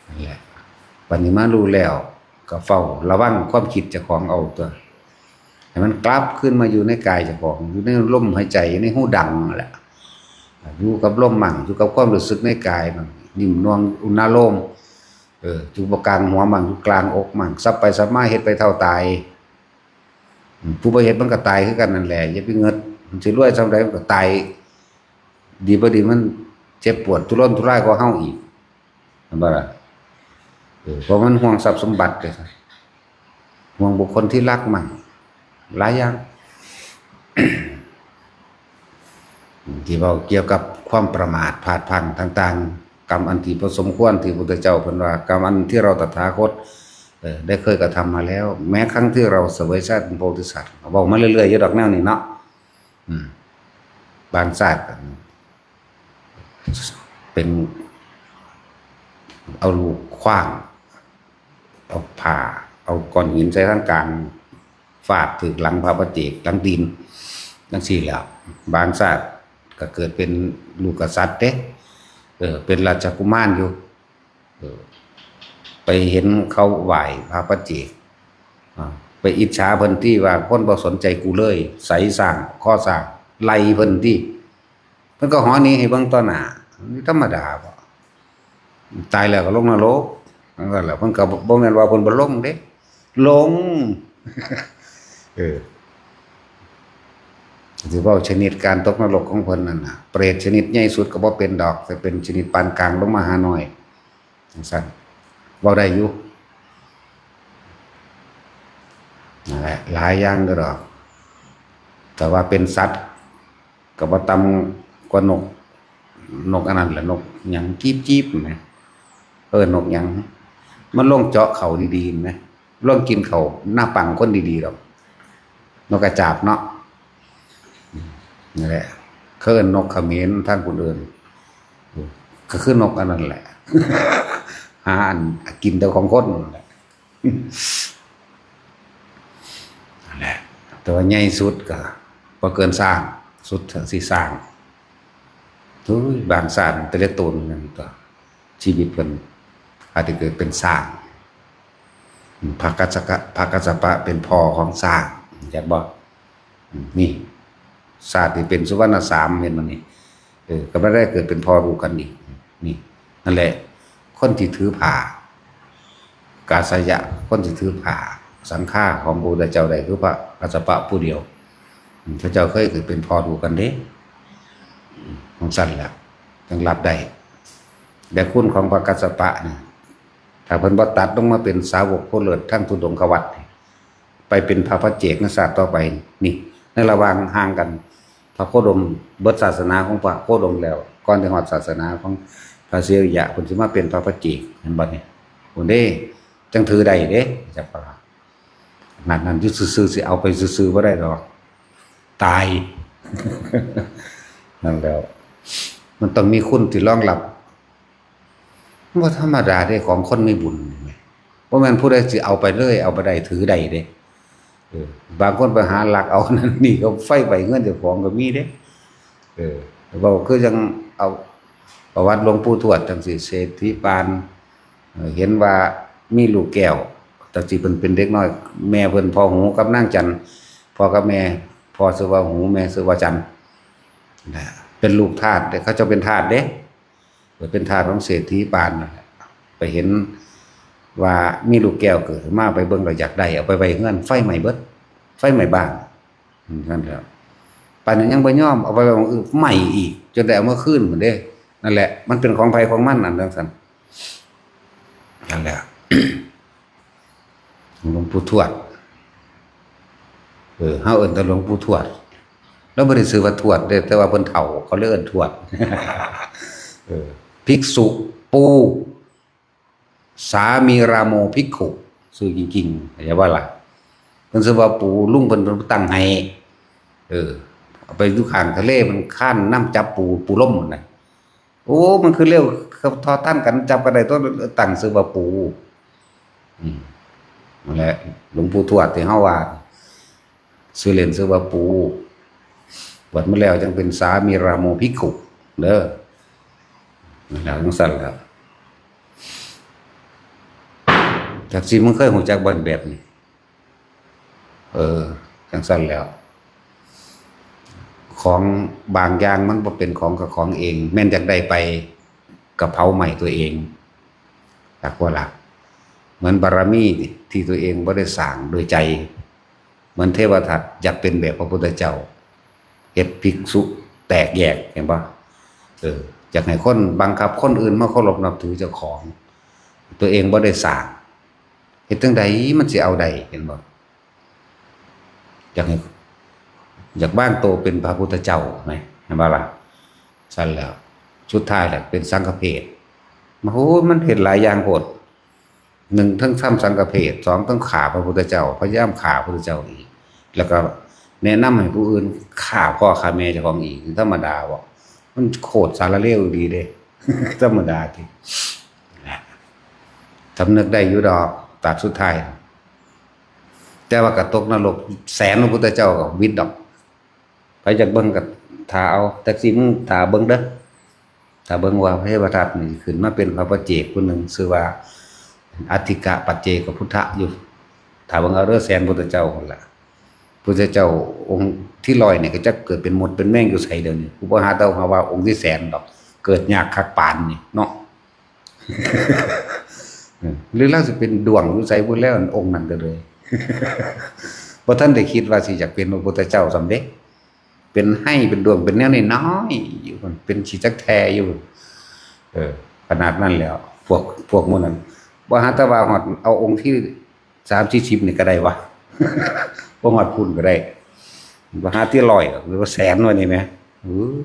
นั่นแหละ บัดนี้มารู้แล้ว ก็เฝ้าระวังความคิดเจ้าของเอาตัว ให้มันกลับคืนมาอยู่ในกายเจ้าของ อยู่ในลมหายใจ อยู่ในฮูดังนั่นแหละ อยู่กับลมมั่ง อยู่กับความรู้สึกในกายมั่ง นิ่มนวลอุณาโลม เออ อยู่บ่กลางหัวมั่ง อยู่กลางอกมั่ง สับไปสับมา เฮ็ดไปเท่าตาย อืม ผู้บ่เฮ็ดมันก็ตายคือกันนั่นแหละ อย่าไปเงิด มันสิรวยส่ำใดมันก็ตาย ดีบ่ดีมันเจ็บปวดทุรนทุรายกว่าเฮาอีก เห็นบ่ล่ะ เออ เพราะมันห่วงทรัพย์สมบัติเลย ห่วงบุคคลที่รักมั่ง หลายอย่าง ที่เว้าเกี่ยวกับความประมาทพลาดพลั้งต่างๆ กรรมอันที่บ่สมควรที่พระพุทธเจ้าเพิ่นว่า กรรมอันที่เราตถาคต เออ ได้เคยกระทำมาแล้ว แม้ครั้งที่เราเสวยชาติเป็นโพธิสัตว์ เว้ามาเรื่อยๆ อยู่ดอกแนวนี้เนาะ อืม บางชาติก็เป็น เอาลูกขว้าง เอาผ้า เอาก้อนหินใส่ทางกลาง ฟาดถืกหลังพระปัจเจก หลังตีน จั่งซี้แหล้ว บางชาติก็เกิดเป็นลูกกษัตริย์เด้ เออ เป็นราชกุมารอยู่ เออ ไปเห็นเขาไหว้พระปัจเจก อ่า ไปอิจฉาเพิ่นตี้ว่าคนบ่สนใจกูเลย ใส่สร้าง ข้อสร้าง ไล่เพิ่นตี้ เพิ่นก็หอหนีให้เบิ่งต่อหน้า ธรรมดาบ่ ตายแล้วก็ลงนรก นั่นแหละ เพิ่นก็บ่แม่นว่าเพิ่นบ่ลงเด้ ลง เออ สิเว้าชนิดการตกนรกของเพิ่นนั่นน่ะ เปรตชนิดใหญ่สุดก็บ่เป็นดอก แต่เป็นชนิดปานกลางลงมาหาน้อย จั่งซั้น เว้าได้อยู่ นั่นแหละ หลายอย่างเด้อดอก แต่ว่าเป็นสัตว์ ก็บ่ต่ำกว่านก นกอันนั้นแหละ นกหยัง จีบๆ นะ เออ นกหยัง มันลงเจาะเขาดีๆ นะ ลงกินเขาหน้าปังคนดีๆ ดอก นกกระจาบเนาะ นั่นแหละ เขาเอิ้นนกเขมร ทางคนอื่น ก็คือนกอันนั้นแหละ หาอันกินแต่ของคนนั่นแหละ นั่นแหละ แต่ว่าใหญ่สุดก็บ่เกินช้าง สุดสิช้าง โอ้ย บางช้างแต่ละตนนั่นก็ ชีวิตเพิ่นอาจจะเกิดเป็นช้าง พระกัสสปะ พระกัสสปะเป็นพ่อของช้าง จักบ่ นี่ ชาติที่เป็นสุวรรณสาม เห็นบ่นี่ เออ ก็บ่ได้เกิดเป็นพ่อลูกกันอีก นี่ นั่นแหละ คนที่ถือผ้า กาสยะ คนที่ถือผ้า สังฆาของพระพุทธเจ้าได้คือพระกัสสปะผู้เดียว อืม พระเจ้าเคยเกิดเป็นพ่อลูกกันเด้ อืม ของสั้นแหละ จั่งรับได้ แต่คุณของพระกัสสปะนี่ ถ้าเพิ่นบ่ตัดลงมาเป็นสาวกผู้เลิศทางธุดงควัตรนี่ ไปเป็นพระปัจเจกในชาติต่อไป นี่ ในระหว่างห่างกัน พระโคดม เบิดศาสนาของพระโคดมแล้ว ก่อนจะฮอดศาสนาของพระเสริยะ เพิ่นสิมาเป็นพระปัจเจก เห็นบ่นี่ พุ้นเด้ จั่งถือได้เด้ จักว่า ขนาดนั้นอยู่ซื่อๆ สิเอาไปซื่อๆ บ่ได้ดอก ตาย นั่นแหล้ว มันต้องมีคุณที่รองรับ บ่ธรรมดาเด้ ของคนมีบุญนี่แหม บ่แม่นผู้ใดสิเอาไปเลย เอาไปได้ ถือได้เด้ เออ บางคนไปหาลักเอานั่นนี่ ก็ไฟไหม้เฮือนเจ้าของก็มีเด้ เออ เว้าคือจั่งเอาประวัติหลวงปู่ทวดจั่งซี้ เศรษฐีปาน เออ เห็นว่ามีลูกแก้ว แต่สิเพิ่นเป็นเด็กน้อย แม่เพิ่นพ่อหูกับนางจันทน์ พ่อกับแม่ พ่อชื่อว่าหู แม่ชื่อว่าจันทน์ นะ เป็นลูกทาสเด้ เขาเจ้าเป็นทาสเด้ เกิดเป็นทาสของเศรษฐีปานนั่นแหละ ไปเห็นว่ามีลูกแก้วเกิดมา ไปเบิ่งแล้วอยากได้ เอาไปไว้เฮือน ไฟไหม้เบิด ไฟไหม้บ้าน อืม นั่นแหละ ปานนั้นยังบ่ยอม เอาไปไว้หม่องอื่น ไหม้อีก จนได้เอามาคืนพุ้นเด้ นั่นแหละ มันเป็นของไผของมันนั่น จั่งซั้น นั่นแหละ หลวงปู่ทวด เออ เฮาเอิ้นแต่หลวงปู่ทวด แล้วบ่ได้ชื่อว่าทวดเด้ แต่ว่าเพิ่นเฒ่า เขาเลยเอิ้นทวด เออ ภิกษุปู่ สามีรามโมภิกขุ ชื่อจริงๆ เข้าใจบ่ล่ะ เพิ่นชื่อว่าปู่ ลุงเพิ่น เพิ่นตั้งให้ เออ เอาไปอยู่ข้างทะเล มันคานนำจับปู ปูลมนั่นน่ะ โอ้ มันคือเร็ว เขาทอดต้านกัน จับกันได้ ต้องตั้งชื่อว่าปู่ อืม นั่นแหละ หลวงปู่ทวดที่เฮาว่า ชื่อเล่นชื่อว่าปู่ บวชมาแล้วจั่งเป็นสามีรามโมภิกขุ เด้อ นั่นแหละ จั่งซั้นแหละ จักสิมึงเคยฮู้จักบ่แบบนี้ เออ จั่งซั้นแหล้ว ของบางอย่างมันบ่เป็นของกับของเอง แม่นอยากได้ไป ก็เผาไหม้ตัวเอง จักบ่ล่ะ เหมือนบารมีที่ตัวเองบ่ได้สร้างด้วยใจ เหมือนเทวทัตอยากเป็นแบบพระพุทธเจ้า เฮ็ดภิกษุแตกแยก เห็นบ่ เออ อยากให้คนบังคับคนอื่นมาเคารพนับถือเจ้าของ ตัวเองบ่ได้สร้าง เฮ็ดจั่งใดมันสิเอาได้ เห็นบ่ อยากให้ อยากวางตัวเป็นพระพุทธเจ้าไหม เห็นบ่ล่ะ ซั่นแหล้ว สุดท้ายแหละเป็นสังฆเพศ โอ้โห มันเฮ็ดหลายอย่างโพด หนึ่ง ทั้งทำสังฆเพศ สอง ทั้งฆ่าพระพุทธเจ้า พยายามฆ่าพระพุทธเจ้าอีก แล้วก็ แนะนำให้ผู้อื่นฆ่าพ่อฆ่าแม่เจ้าของอีก ธรรมดาบ่ มันโคตรสารเลวอีหลีเด้ ธรรมดาติ สำนึกได้อยู่ดอก ตราบสุดท้าย แต่ว่าก็ตกนรกแสนพระพุทธเจ้าก็วิดดอก ไผอยากเบิ่งก็ถ่าเอา แต่สิมึงถ่าเบิ่งเด้อ ถ่าเบิ่งว่าพระเทวทัตนี่ขึ้นมาเป็นพระปัจเจกผู้หนึ่ง ชื่อว่าอัฏฐิกะปัจเจกพุทธะอยู่ ถ่าเบิ่งเอาเด้อ แสนพุทธเจ้าพุ่นล่ะ พุทธเจ้าองค์ที่ร้อยนี่ก็จักเกิดเป็นมดเป็นแมงอยู่ไสเดี๋ยวนี้ กูบ่หาเดาหาว่าองค์ที่แสนดอก เกิดยากคักปานนี่เนาะ เออ หรือลาวสิเป็นด้วงอยู่ไสพุ้นแล้ว องค์นั้นก็เลย บ่ทันได้คิดว่าสิอยากเป็นพระพุทธเจ้าซ้ำเด้ เป็นไฮ่เป็นด้วงเป็นแนวน้อยๆอยู่ เป็นขี้จักแทอยู่ เออ ขนาดนั้นแล้ว พวก พวกหมู่นั้น บ่หาแต่ว่าฮอดเอาองค์ที่สามสี่สิบนี่ก็ได้วะ บ่ฮอดพุ้นก็ได้ บ่หาที่ร้อยดอก หรือว่าแสนว่านี่แหม เออ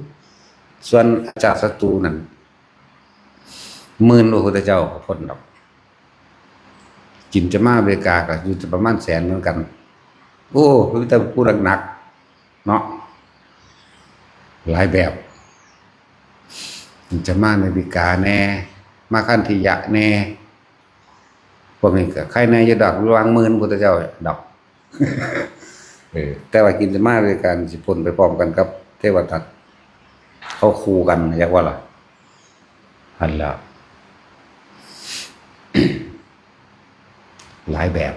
ส่วนอาชาติศัตรูนั่น หมื่นพระพุทธเจ้าก็พ้นดอก กินจะมาอเมริกาก็อยู่ประมาณแสนเหมือนกัน โอ้ มีแต่ผู้หนักๆ เนาะ หลายแบบ กินจะมาอเมริกาแน่ มาคันธิยะแน่ พวกนี้ก็ใครแน่อยู่ดอก ระวังหมื่นพุทธเจ้าดอก เออ แต่ว่ากินจะมาอเมริกาสิพ้นไปพร้อมกันกับเทวทัต เขาคู่กัน อยากว่าล่ะ หั้นแหล้ว หลายแบบ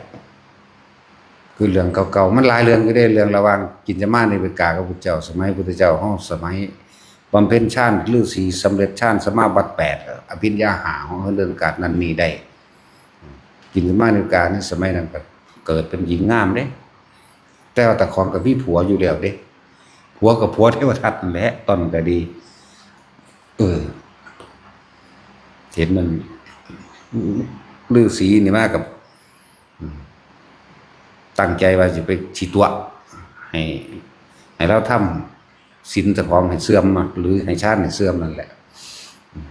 คือเรื่องเก่าๆ มันหลายเรื่องอยู่เด้ เรื่องระหว่างกินจะมาในเวกากับพุทธเจ้า สมัยพุทธเจ้าเฮา สมัยบำเพ็ญฌานฤาษี สำเร็จฌานสมาบัติแปด อภิญญาห้า ของเฮา เรื่องการนั่นนี่ได้ กินจะมาในเวกาในสมัยนั้นก็เกิดเป็นหญิงงามเด้ แต่ว่าตาของก็มีผัวอยู่แล้วเด้ ผัวกับผัวเทวทัตนั่นแหละ ตอนนั้นก็ดี เออ เห็นมันฤาษีนี่มากับ อืม ตั้งใจว่าสิไปสิตั๋ว ให้ ให้ลาวทำศีลเจ้าของให้เสื่อมมา หรือให้ฌานให้เสื่อมนั่นแหละ อืม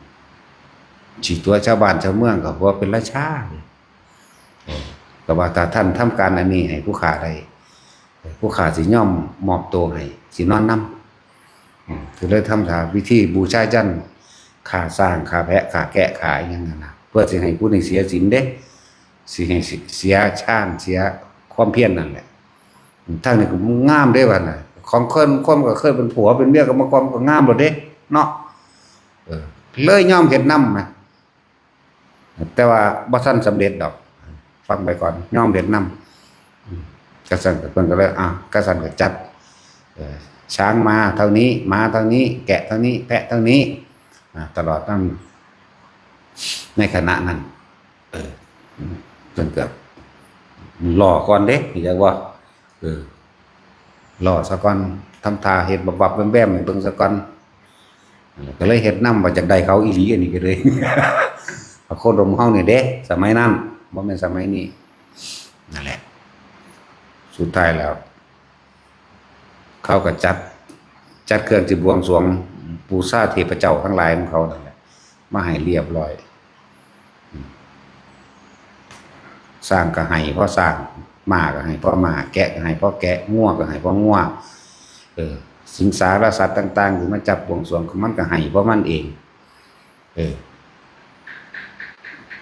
สิตั๋วชาวบ้านชาวเมืองก็ว่าเป็นราชา เออ ก็ว่าถ้าท่านทำการอันนี้ให้ผู้ข้าได้ ผู้ข้าสิยอมมอบตัวให้ สินอนนำ อืม ก็เลยทำพิธีบูชายัญ ฆ่าช้าง ฆ่าแพะ ฆ่าแกะ ฆ่าอิหยังนั่นน่ะ เพื่อสิให้ผู้นี้เสียศีลเด้ สิให้เสียฌาน เสียความเพียรนั่นแหละ ทางนี้ก็งามเด้บัดน่ะ ของคน คนก็เคยเป็นผัวเป็นเมียกันมาก่อนก็งามแล้วเด้ เนาะ เออ เลยยอมเฮ็ดนำนะ แต่ว่าบ่ทันสำเร็จดอก ฟังไปก่อน ยอมเฮ็ดนำ อืม กะซั้นก็เพิ่นก็เลย อ่ะ กะซั้นก็จัด เอ่อ ช้างมาเท่านี้ ม้าเท่านี้ แกะเท่านี้ แพะเท่านี้ อ่า ตลอดนั้น ในขณะนั้น เออ เพิ่นก็รอก่อนเด้ อยากว่า เออ รอซะก่อน ทำท่าเฮ็ดบับๆแบมๆให้เบิ่งซะก่อน ก็เลยเฮ็ดนำว่าจักได้เขาอีหลี อันนี้ก็เลย พระโคดมเฮานี่เด้ สมัยนั้น บ่แม่นสมัยนี้ นั่นแหละ สุดท้ายแล้ว เขาก็จัด จัดเครื่องที่บวงสรวงบูชาเทพเจ้าทั้งหลายของเขานั่นแหละ มาให้เรียบร้อย ช้างก็ให้พ่อช้าง ม้าก็ให้พ่อม้า แกะก็ให้พ่อแกะ งัวก็ให้พ่องัว เออ สิงสารสัตว์ต่างๆที่มาจับบวงสรวง มันก็ให้พ่อมันเอง เออ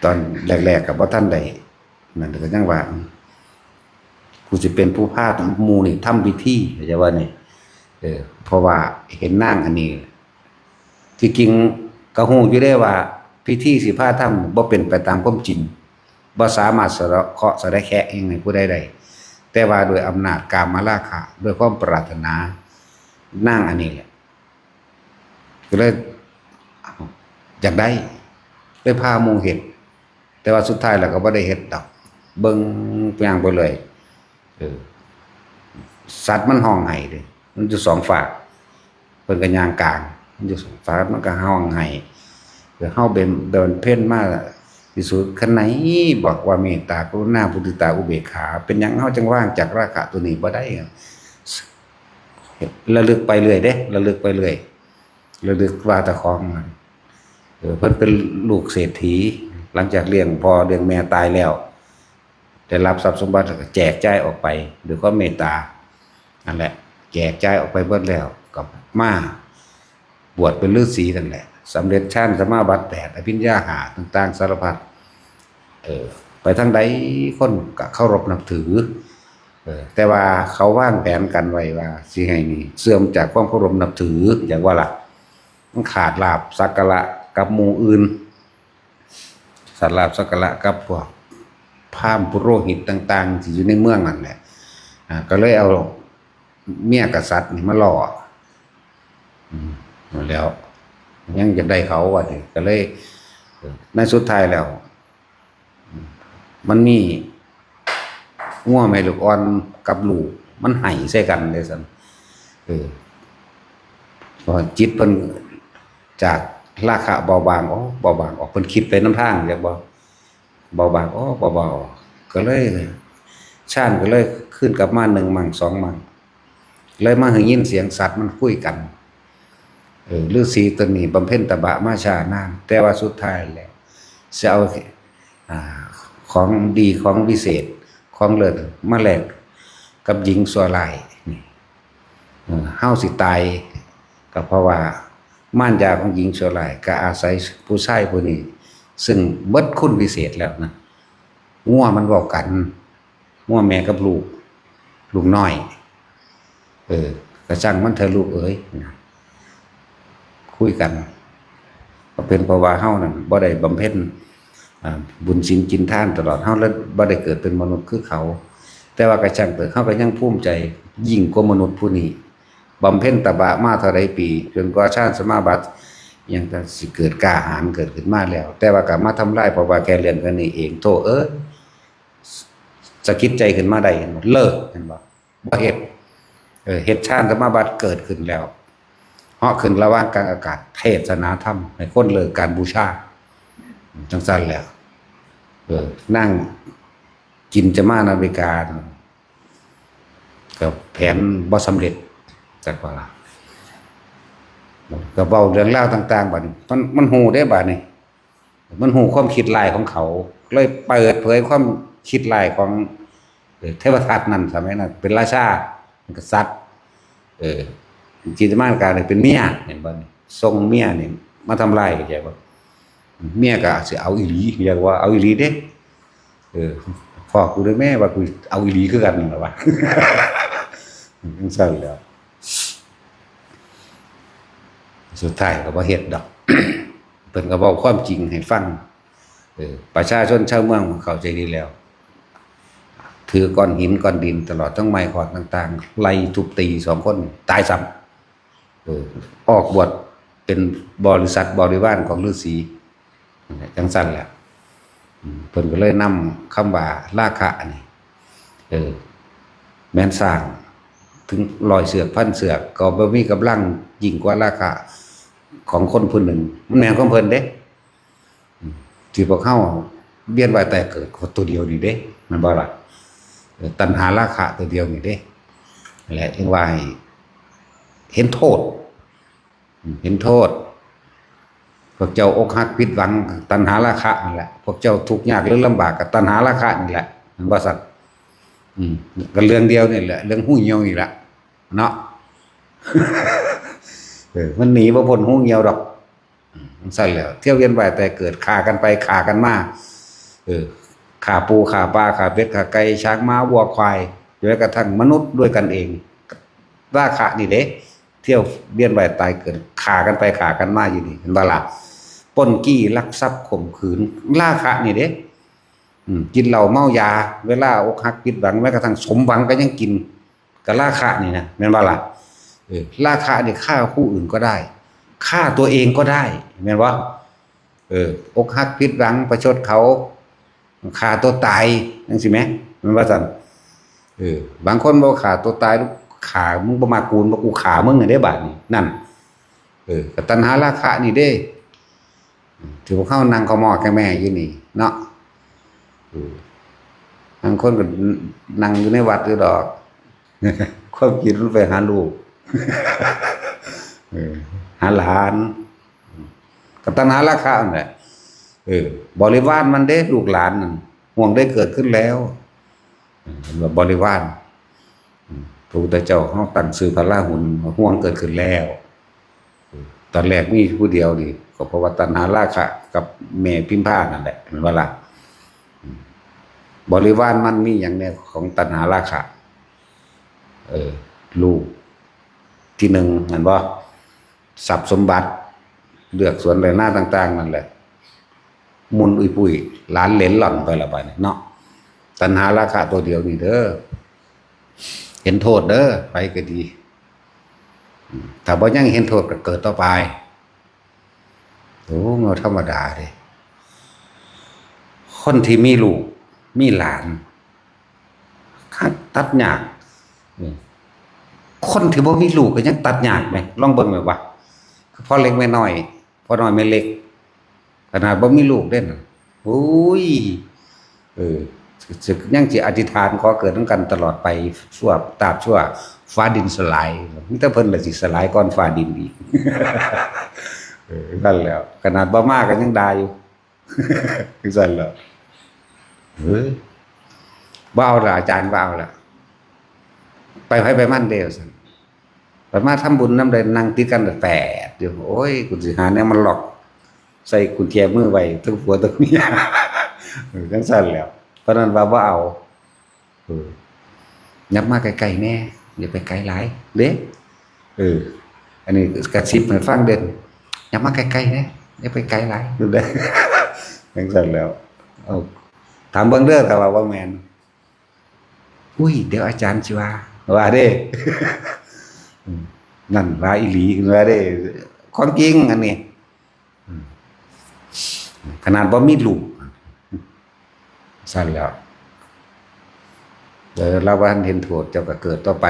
ตอนแรกๆก็บ่ทันได้ นั่นก็ยังว่า กูสิเป็นผู้พาหมู่นี่ทำพิธี เข้าใจว่านี่ เออ เพราะว่าเห็นนางอันนี้ ที่จริงก็ฮู้อยู่เด้ว่า พิธีสิพาทำบ่เป็นไปตามความจริง บ่สามารถสะเดาะเคราะห์สะเดาะแคะอิหยังให้ผู้ใดได้ แต่ว่าด้วยอำนาจกามราคะ ด้วยความปรารถนา นางอันนี้แหละ ก็เลยอยากได้ เลยพาหมู่เฮ็ด แต่ว่าสุดท้ายแล้วก็บ่ได้เฮ็ดดอก เบิ่งย่างไปเลย เออ สัตว์มันฮ้องไห้เด้ มันอยู่สองฟาก เพิ่นก็ย่างกลาง มันอยู่สองฟาก มันก็ฮ้องไห้ คือเฮาเป็น เดินเพ่นมาที่สุด คันไหนบอกว่าเมตตากรุณา มุทิตา อุเบกขา เป็นหยังเฮาจังวางจากราคะตัวนี้บ่ได้ ระลึกไปเรื่อยเด้ ระลึกไปเรื่อย ระลึกว่าเจ้าของนั่น เออ เพิ่นเป็นลูกเศรษฐี หลังจากเลี้ยงพ่อเลี้ยงแม่ตายแล้ว ได้รับทรัพย์สมบัติแล้วก็แจกจ่ายออกไปด้วยความเมตตา นั่นแหละ แจกจ่ายออกไปเบิดแล้ว ก็มาบวชเป็นฤาษีนั่นแหละ สำเร็จฌานสมาบัติแปด อภิญญาห้า ต่างๆ สารพัด เออ ไปทางใดคนก็เคารพนับถือ เออ แต่ว่าเขาวางแผนกันไว้ว่าสิให้นี่เสื่อมจากความเคารพนับถือ อย่างว่าล่ะ มันขาดลาภสักการะกับหมู่อื่น ขาดลาภสักการะกับพวกพราหมณ์ปุโรหิตต่างๆ ที่อยู่ในเมืองนั่นแหละ อ่า ก็เลยเอาเมียกษัตริย์นี่มาล่อ อืม แล้ว ยังอยากได้เขาว่านี่ ก็เลย เออ ในสุดท้ายแล้ว มันมีงัวแม่ลูกอ่อนกับลูก มันไห้ใส่กันเลยสัน เออ พอจิตเพิ่นจากราคะเบาบาง อ๋อ เบาบางออก เพิ่นคิดไปนำทาง อยากบ่ เบาบาง อ๋อ เบาบางออก ก็เลย ฌานก็เลยคืนกลับมาหนึ่งมั่งสองมั่ง เลยมาได้ยินเสียงสัตว์มันคุยกัน เออ ฤาษีตัวนี้บำเพ็ญตบะมาช้านาน แต่ว่าสุดท้ายแล้ว จะเอา อ่า ของดีของวิเศษ ของเลิศมาแลกกับหญิงชั่วร้ายนี่ เออ เฮาสิตาย ก็เพราะว่ามารยาของหญิงชั่วร้าย ก็อาศัยผู้ชายผู้นี้ ซึ่งเบิดคุณวิเศษแล้วนะ งัวมันเว้ากัน งัวแม่กับลูก ลูกน้อย เออ ก็ช่างมันเถอะลูกเอ๋ย นะ คุยกัน ก็เป็นเพราะว่าเฮานั่นบ่ได้บำเพ็ญ อ่า บุญศีลกินทานตลอด เฮาเลยบ่ได้เกิดเป็นมนุษย์คือเขา แต่ว่าก็ช่างเถอะ เฮาก็ยังภูมิใจยิ่งกว่ามนุษย์ผู้นี้ บำเพ็ญตบะมาเท่าใดปี จนกว่าฌานสมาบัติยังสิเกิดกล้าหาญเกิดขึ้นมาแล้ว แต่ว่าก็มาทำลาย เพราะว่าแค่เรื่องแค่นี้เอง โธ่เอ้ย สะกิดใจขึ้นมาได้ เห็นบ่ เลิก เห็นบ่ บ่เฮ็ด เออ เฮ็ดฌานสมาบัติเกิดขึ้นแล้ว เหาะขึ้นระหว่างกลางอากาศ เทศนาธรรม ให้คนเลิกการบูชา จังซั่นแหละ เออ นั่งกินจะมานาวิกา ก็แผนบ่สำเร็จ จักว่าล่ะ ก็เว้าเรื่องราวต่างๆ บัดนี้ มัน มันฮู้เด้บัดนี้ มันฮู้ความคิดร้ายของเขา เลยเปิดเผยความคิดร้ายของ เอ่อ เทวทัตนั่น สมัยนั้นเป็นราชา เป็นกษัตริย์ เออ จินตมานการเนี่ยเป็นเมีย เห็นบ่นี่ ส่งเมียนี่มาทำลาย เข้าใจบ่ เมียก็สิเอาอีหลี เรียกว่าเอาอีหลีเด้ เออ พ่อกูได้แม่ว่ากูเอาอีหลีคือกันนั่นล่ะวะ จังซั่นแหล้ว สุดท้ายก็บ่เฮ็ดดอก เพิ่นก็เว้าความจริงให้ฟัง เออ ประชาชนชาวเมืองเข้าใจดีแล้ว ถือก้อนหินก้อนดินตลอดทั้งไม้ขอดต่างๆ ไล่ทุบตีสองคนตายซ้ำ เออ ออกบวชเป็นบริษัทบริวารของฤาษี จังซั่นแหละ อืม เพิ่นก็เลยนำคำว่าราคะนี่ เออ แม่นสร้างถึงร้อยเสือกพันเสือก ก็บ่มีกำลังยิ่งกว่าราคะของคนผู้หนึ่ง มันแม่นของเพิ่นเด้ อืม ที่พวกเฮาเวียนว่ายตายเกิดก็ตัวเดียวนี่เด้ แม่นบ่ล่ะ เออ ตัณหาราคะตัวเดียวนี่เด้ นั่นแหละ จึงว่าให้เห็นโทษ อืม เห็นโทษ พวกเจ้าอกหักผิดหวัง ตัณหาราคะนั่นแหละ พวกเจ้าทุกข์ยากหรือลำบากก็ตัณหาราคะนี่แหละ แม่นบ่ซั่น อืม ก็เรื่องเดียวนี่แหละ เรื่องฮูเหี่ยวนี่แหละ เนาะ เออ มันหนีบ่พ้นฮูเหี่ยวดอก อืม จังซั่นแหละ เที่ยวเวียนว่ายตายเกิด ฆ่ากันไปฆ่ากันมา เออ ฆ่าปูฆ่าปลาฆ่าเป็ดฆ่าไก่ ช้างม้าวัวควาย จนกระทั่งมนุษย์ด้วยกันเอง ราคะนี่เด้ เที่ยวเวียนว่ายตายเกิด ฆ่ากันไปฆ่ากันมาอยู่นี่ เห็นบ่ล่ะ ปล้นจี้ลักทรัพย์ข่มขืน ราคะนี่เด้ อืม กินเหล้าเมายา เวลาอกหักผิดหวัง แม้กระทั่งสมหวังก็ยังกิน ก็ราคะนี่นะ แม่นบ่ล่ะ เออ ราคะนี่ฆ่าผู้อื่นก็ได้ ฆ่าตัวเองก็ได้ แม่นบ่ เออ อกหักผิดหวัง ประชดเขา ฆ่าตัวตาย จังซี้แหม แม่นว่าซั่น เออ บางคนบ่ฆ่าตัวตาย ฆ่า มึงบ่มักกู บ่ กูฆ่ามึงเด้ บาดนี้ นั่น เออ ก็ตัณหาราคะนี่เด้ ที่พวกเฮานั่งขะมอดกะแม่อยู่นี่เนาะ เออ บางคนก็นั่งอยู่ในวัดอยู่ดอก ความคิดมันไปหาลูก เออ หาหลาน ก็ตัณหาราคะนั่นแหละ เออ บริวารมันเด้ ลูกหลานนั่น ห่วงได้เกิดขึ้นแล้ว เออ บริวาร อืม พระพุทธเจ้าเฮาตั้งชื่อพระราหุล ห่วงเกิดขึ้นแล้ว ตอนแรกมีผู้เดียวนี่ ก็เพราะว่าตัณหาราคะกับแม่พิมพานั่นแหละ แม่นบ่ล่ะ บริวารมันมีหยังแน่ของตัณหาราคะ เออ ลูกที่หนึ่ง แม่นบ่ ทรัพย์สมบัติ เฮือนสวนไร่นาต่างๆ นั่นแหละ มุนอุยปุย หลานเหลนหล่อนไปละบาดนี้เนาะ ตัณหาราคะตัวเดียวนี่เด้อ เห็นโทษเด้อ ไปก็ดี ถ้าบ่ยังเห็นโทษก็เกิดต่อไป โอ้ บ่ธรรมดาเด้ คนที่มีลูก มีหลาน ตัดยาก อืม คนที่บ่มีลูกก็ยังตัดยากแหม ลองเบิ่งแหมว่า คือพ่อเล็กแม่น้อย พ่อน้อยแม่เล็ก ขนาดบ่มีลูกเด้นะ โอ้ย เออ ยังสิอธิษฐานขอเกิดนำกันตลอดไป ชั่วตราบชั่วฟ้าดินสลาย มีแต่เพิ่นละสิสลายก่อนฟ้าดินอีก เออ นั่นแหล้ว ขนาดบ่มาก็ยังด่าอยู่ จั่งซั่นแหล้ว เฮ้ย บ่เอาละ อาจารย์ บ่เอาละ ไปไผไปมันเด้ ว่าซั่น ไปมาทำบุญนำใด นั่งติดกันแปดอยู่ โอ้ย กูสิหาแนวมาล็อก ใส่กุญแจมือไว้ ทั้งผัวทั้งเมีย เออ จั่งซั่นแหล้ว เพราะนั้นว่าบ่เอา เออ ยับมาใกล้ๆ แน่ อย่าไปไกลหลาย เด้ เออ อันนี้กระซิบให้ฟังเด้อ ยับมาใกล้ๆ แน่ อย่าไปไกลหลาย เด้ จั่งซั่นแหล้ว เอา ถามเบิ่งเด้อ ถ้าว่าบ่แม่น อุ้ย เดี๋ยวอาจารย์สิว่า ว่าเด้ อืม นั่นว่าอีหลี ว่าเด้ ความจริงอันนี้ อืม ขนาดบ่มีลูก ซั่นแหล้ว เออ ลาวบ่ทันเห็นโทษ เจ้าก็เกิดต่อไป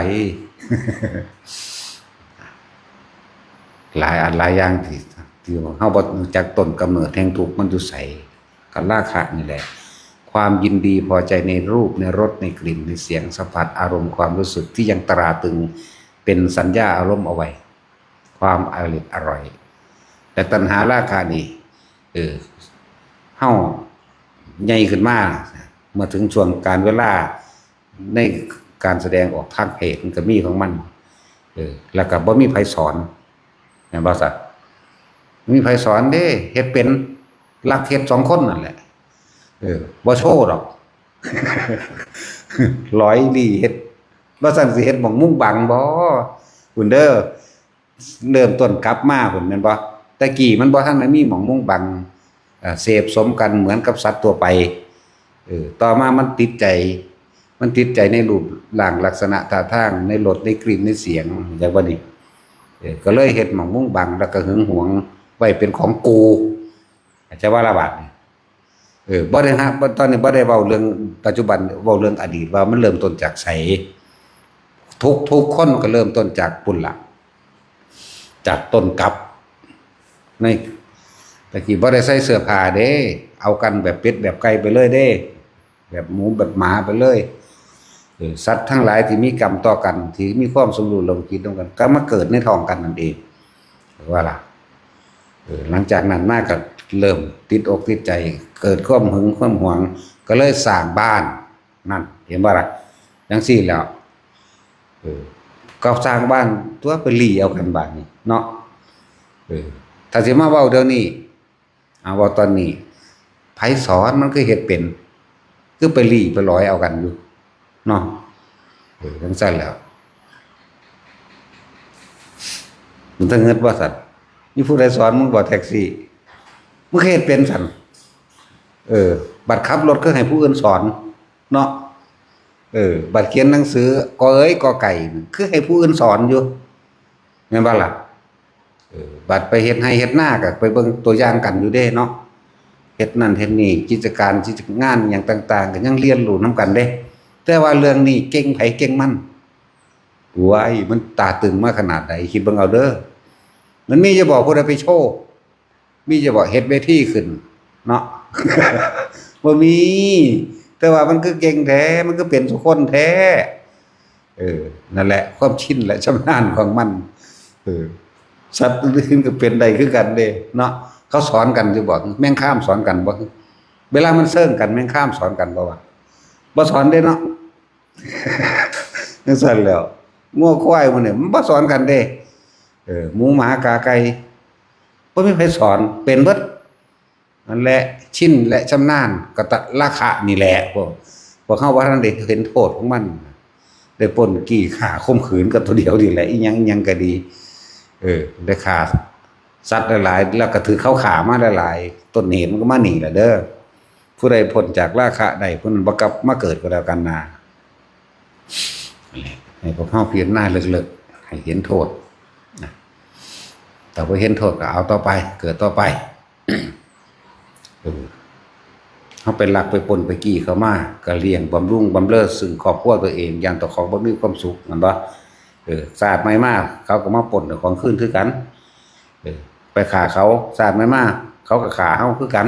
หลายอันหลายอย่างที่ ที่เฮาบ่รู้จักต้นกำเนิดแห่งทุกข์มันอยู่ไส ก็ราคะนี่แหละ ความยินดีพอใจในรูป ในรส ในกลิ่น ในเสียง สัมผัส อารมณ์ ความรู้สึกที่ยังตราตรึงเป็นสัญญาอารมณ์เอาไว้ ความอร่อย อร่อย แต่ตัณหาราคะนี่ เออ เฮาใหญ่ขึ้นมา เมื่อถึงช่วงกาลเวลา ในการแสดงออกทางเพศมันก็มีของมัน เออ แล้วก็บ่มีไผสอน แม่นบ่ซะ บ่มีไผสอนเด้ เฮ็ดเป็น ลักเฮ็ดสองคนนั่นแหละ เออ บ่โชว์ดอก หลอยหลีเฮ็ด บ่ซั้นสิเฮ็ดหม่องมุงบังบ่ พุ้นเด้อ เริ่มต้นกลับมาพุ้นแม่นบ่ แต่กี้มันบ่ทันได้มีหม่องมุงบัง เอ่อ เสพสมกันเหมือนกับสัตว์ทั่วไป เออ ต่อมามันติดใจ มันติดใจในรูปร่างลักษณะท่าทาง ในรส ในกลิ่น ในเสียง เข้าใจบ่นี่ เออ ก็เลยเฮ็ดหม่องมุงบัง แล้วก็หึงหวงไว้เป็นของกู เข้าใจบ่ล่ะบาดนี้ เออ บ่ได้ฮะ บ่ ตอนนี้บ่ได้เว้าเรื่องปัจจุบัน เว้าเรื่องอดีตว่ามันเริ่มต้นจากไส ทุก ทุกคนก็เริ่มต้นจากพุ้นล่ะ จากต้นกลับ ใน แต่กี้บ่ได้ใส่เสื้อผ้าเด้ เอากันแบบเป็ดแบบไก่ไปเลยเด้ แบบหมูแบบหมาไปเลย เออ สัตว์ทั้งหลายที่มีกรรมต่อกัน ที่มีความสมรู้ร่วมคิดร่วมกัน ก็มาเกิดในท้องกันนั่นเอง ว่าล่ะ เออ หลังจากนั้นมาก็เริ่มติดอกติดใจ เกิดความหึงความหวง ก็เลยสร้างบ้าน นั่น เห็นบ่ล่ะ จั่งซี้แหล้ว เออ ก็สร้างบ้านตัว ไปหลีเอากันบาดนี้เนาะ เออ ถ้าสิมาเว้าเดี๋ยวนี้ เอา เว้าตอนนี้ ไผสอนมันคือเฮ็ดเป็น คือไปหลีไปหลอยเอากันอยู่ เนาะ เออ จั่งซั่นแหล้ว มันต้องเงิดว่าซั่น มีผู้ใดสอนมึงบ่แท็กซี่ มึงคือเฮ็ดเป็นซั่น เออ บัดขับรถคือให้ผู้อื่นสอน เนาะ เออ บัดเขียนหนังสือ กอเอ๋ย กอไก่ คือให้ผู้อื่นสอนอยู่ แม่นบ่ล่ะ เออ บัดไปเฮ็ดไฮ่เฮ็ดนาก็ไปเบิ่งตัวอย่างกันอยู่เด้เนาะ เฮ็ดนั่นเฮ็ดนี่ กิจการกิจงานหยังต่างๆ ก็ยังเรียนรู้นำกันเด้ แต่ว่าเรื่องนี้เก่งไผเก่งมัน โอ้ย มันตราตรึงมาขนาดใด คิดเบิ่งเอาเด้อ มันมีอยู่บ่ผู้ใดไปโชว์ มีอยู่บ่เฮ็ดเวทีขึ้น เนาะ บ่มี แต่ว่ามันคือเก่งแท้ มันคือเป็นซุคนแท้ เออ นั่นแหละ ความชินและชำนาญของมัน เออ สัตว์อื่นๆก็เป็นได้คือกันเด้ เนาะ เขาสอนกันอยู่บ่ แมงคามสอนกันบ่ เวลามันเซิงกัน แมงคามสอนกันบ่วะ บ่สอนเด้เนาะ จั่งซั่นแหล้ว งัวควายหมู่นี่มันบ่สอนกันเด้ เออ หมูหมากาไก่ บ่มีไผสอน เป็นเบิด นั่นแหละ ชินและชำนาญ ก็ตะราคะนี่แหละ พวก พวกเฮาบ่ทันได้เห็นโทษของมัน ได้ปล้นจี้ฆ่าข่มขืนก็ตัวเดียวนี่แหละ อีหยัง อีหยังก็ดี เออ ได้ฆ่าสัตว์หลายๆ แล้วก็ถืกเขาฆ่ามาหลายๆ ต้นเหตุมันก็มานี่แหละเด้อ ผู้ใดพ้นจากราคะได้ ผู้นั้นบ่กลับมาเกิดก็แล้วกันนะ ให้พวกเฮาพิจารณาเลิกๆ ให้เห็นโทษนะ ถ้าบ่เห็นโทษก็เอาต่อไป เกิดต่อไป เออ เฮาไปลักไปปล้นไปจี้เขามา ก็เลี้ยงบำรุงบำเรอซึ่งครอบครัวตัวเอง อย่างเจ้าของบ่มีความสุข แม่นบ่ เออ ชาติใหม่มา เขาก็มาปล้นเอาของคืนคือกัน เออ ไปฆ่าเขา ชาติใหม่มา เขาก็ฆ่าเฮาคือกัน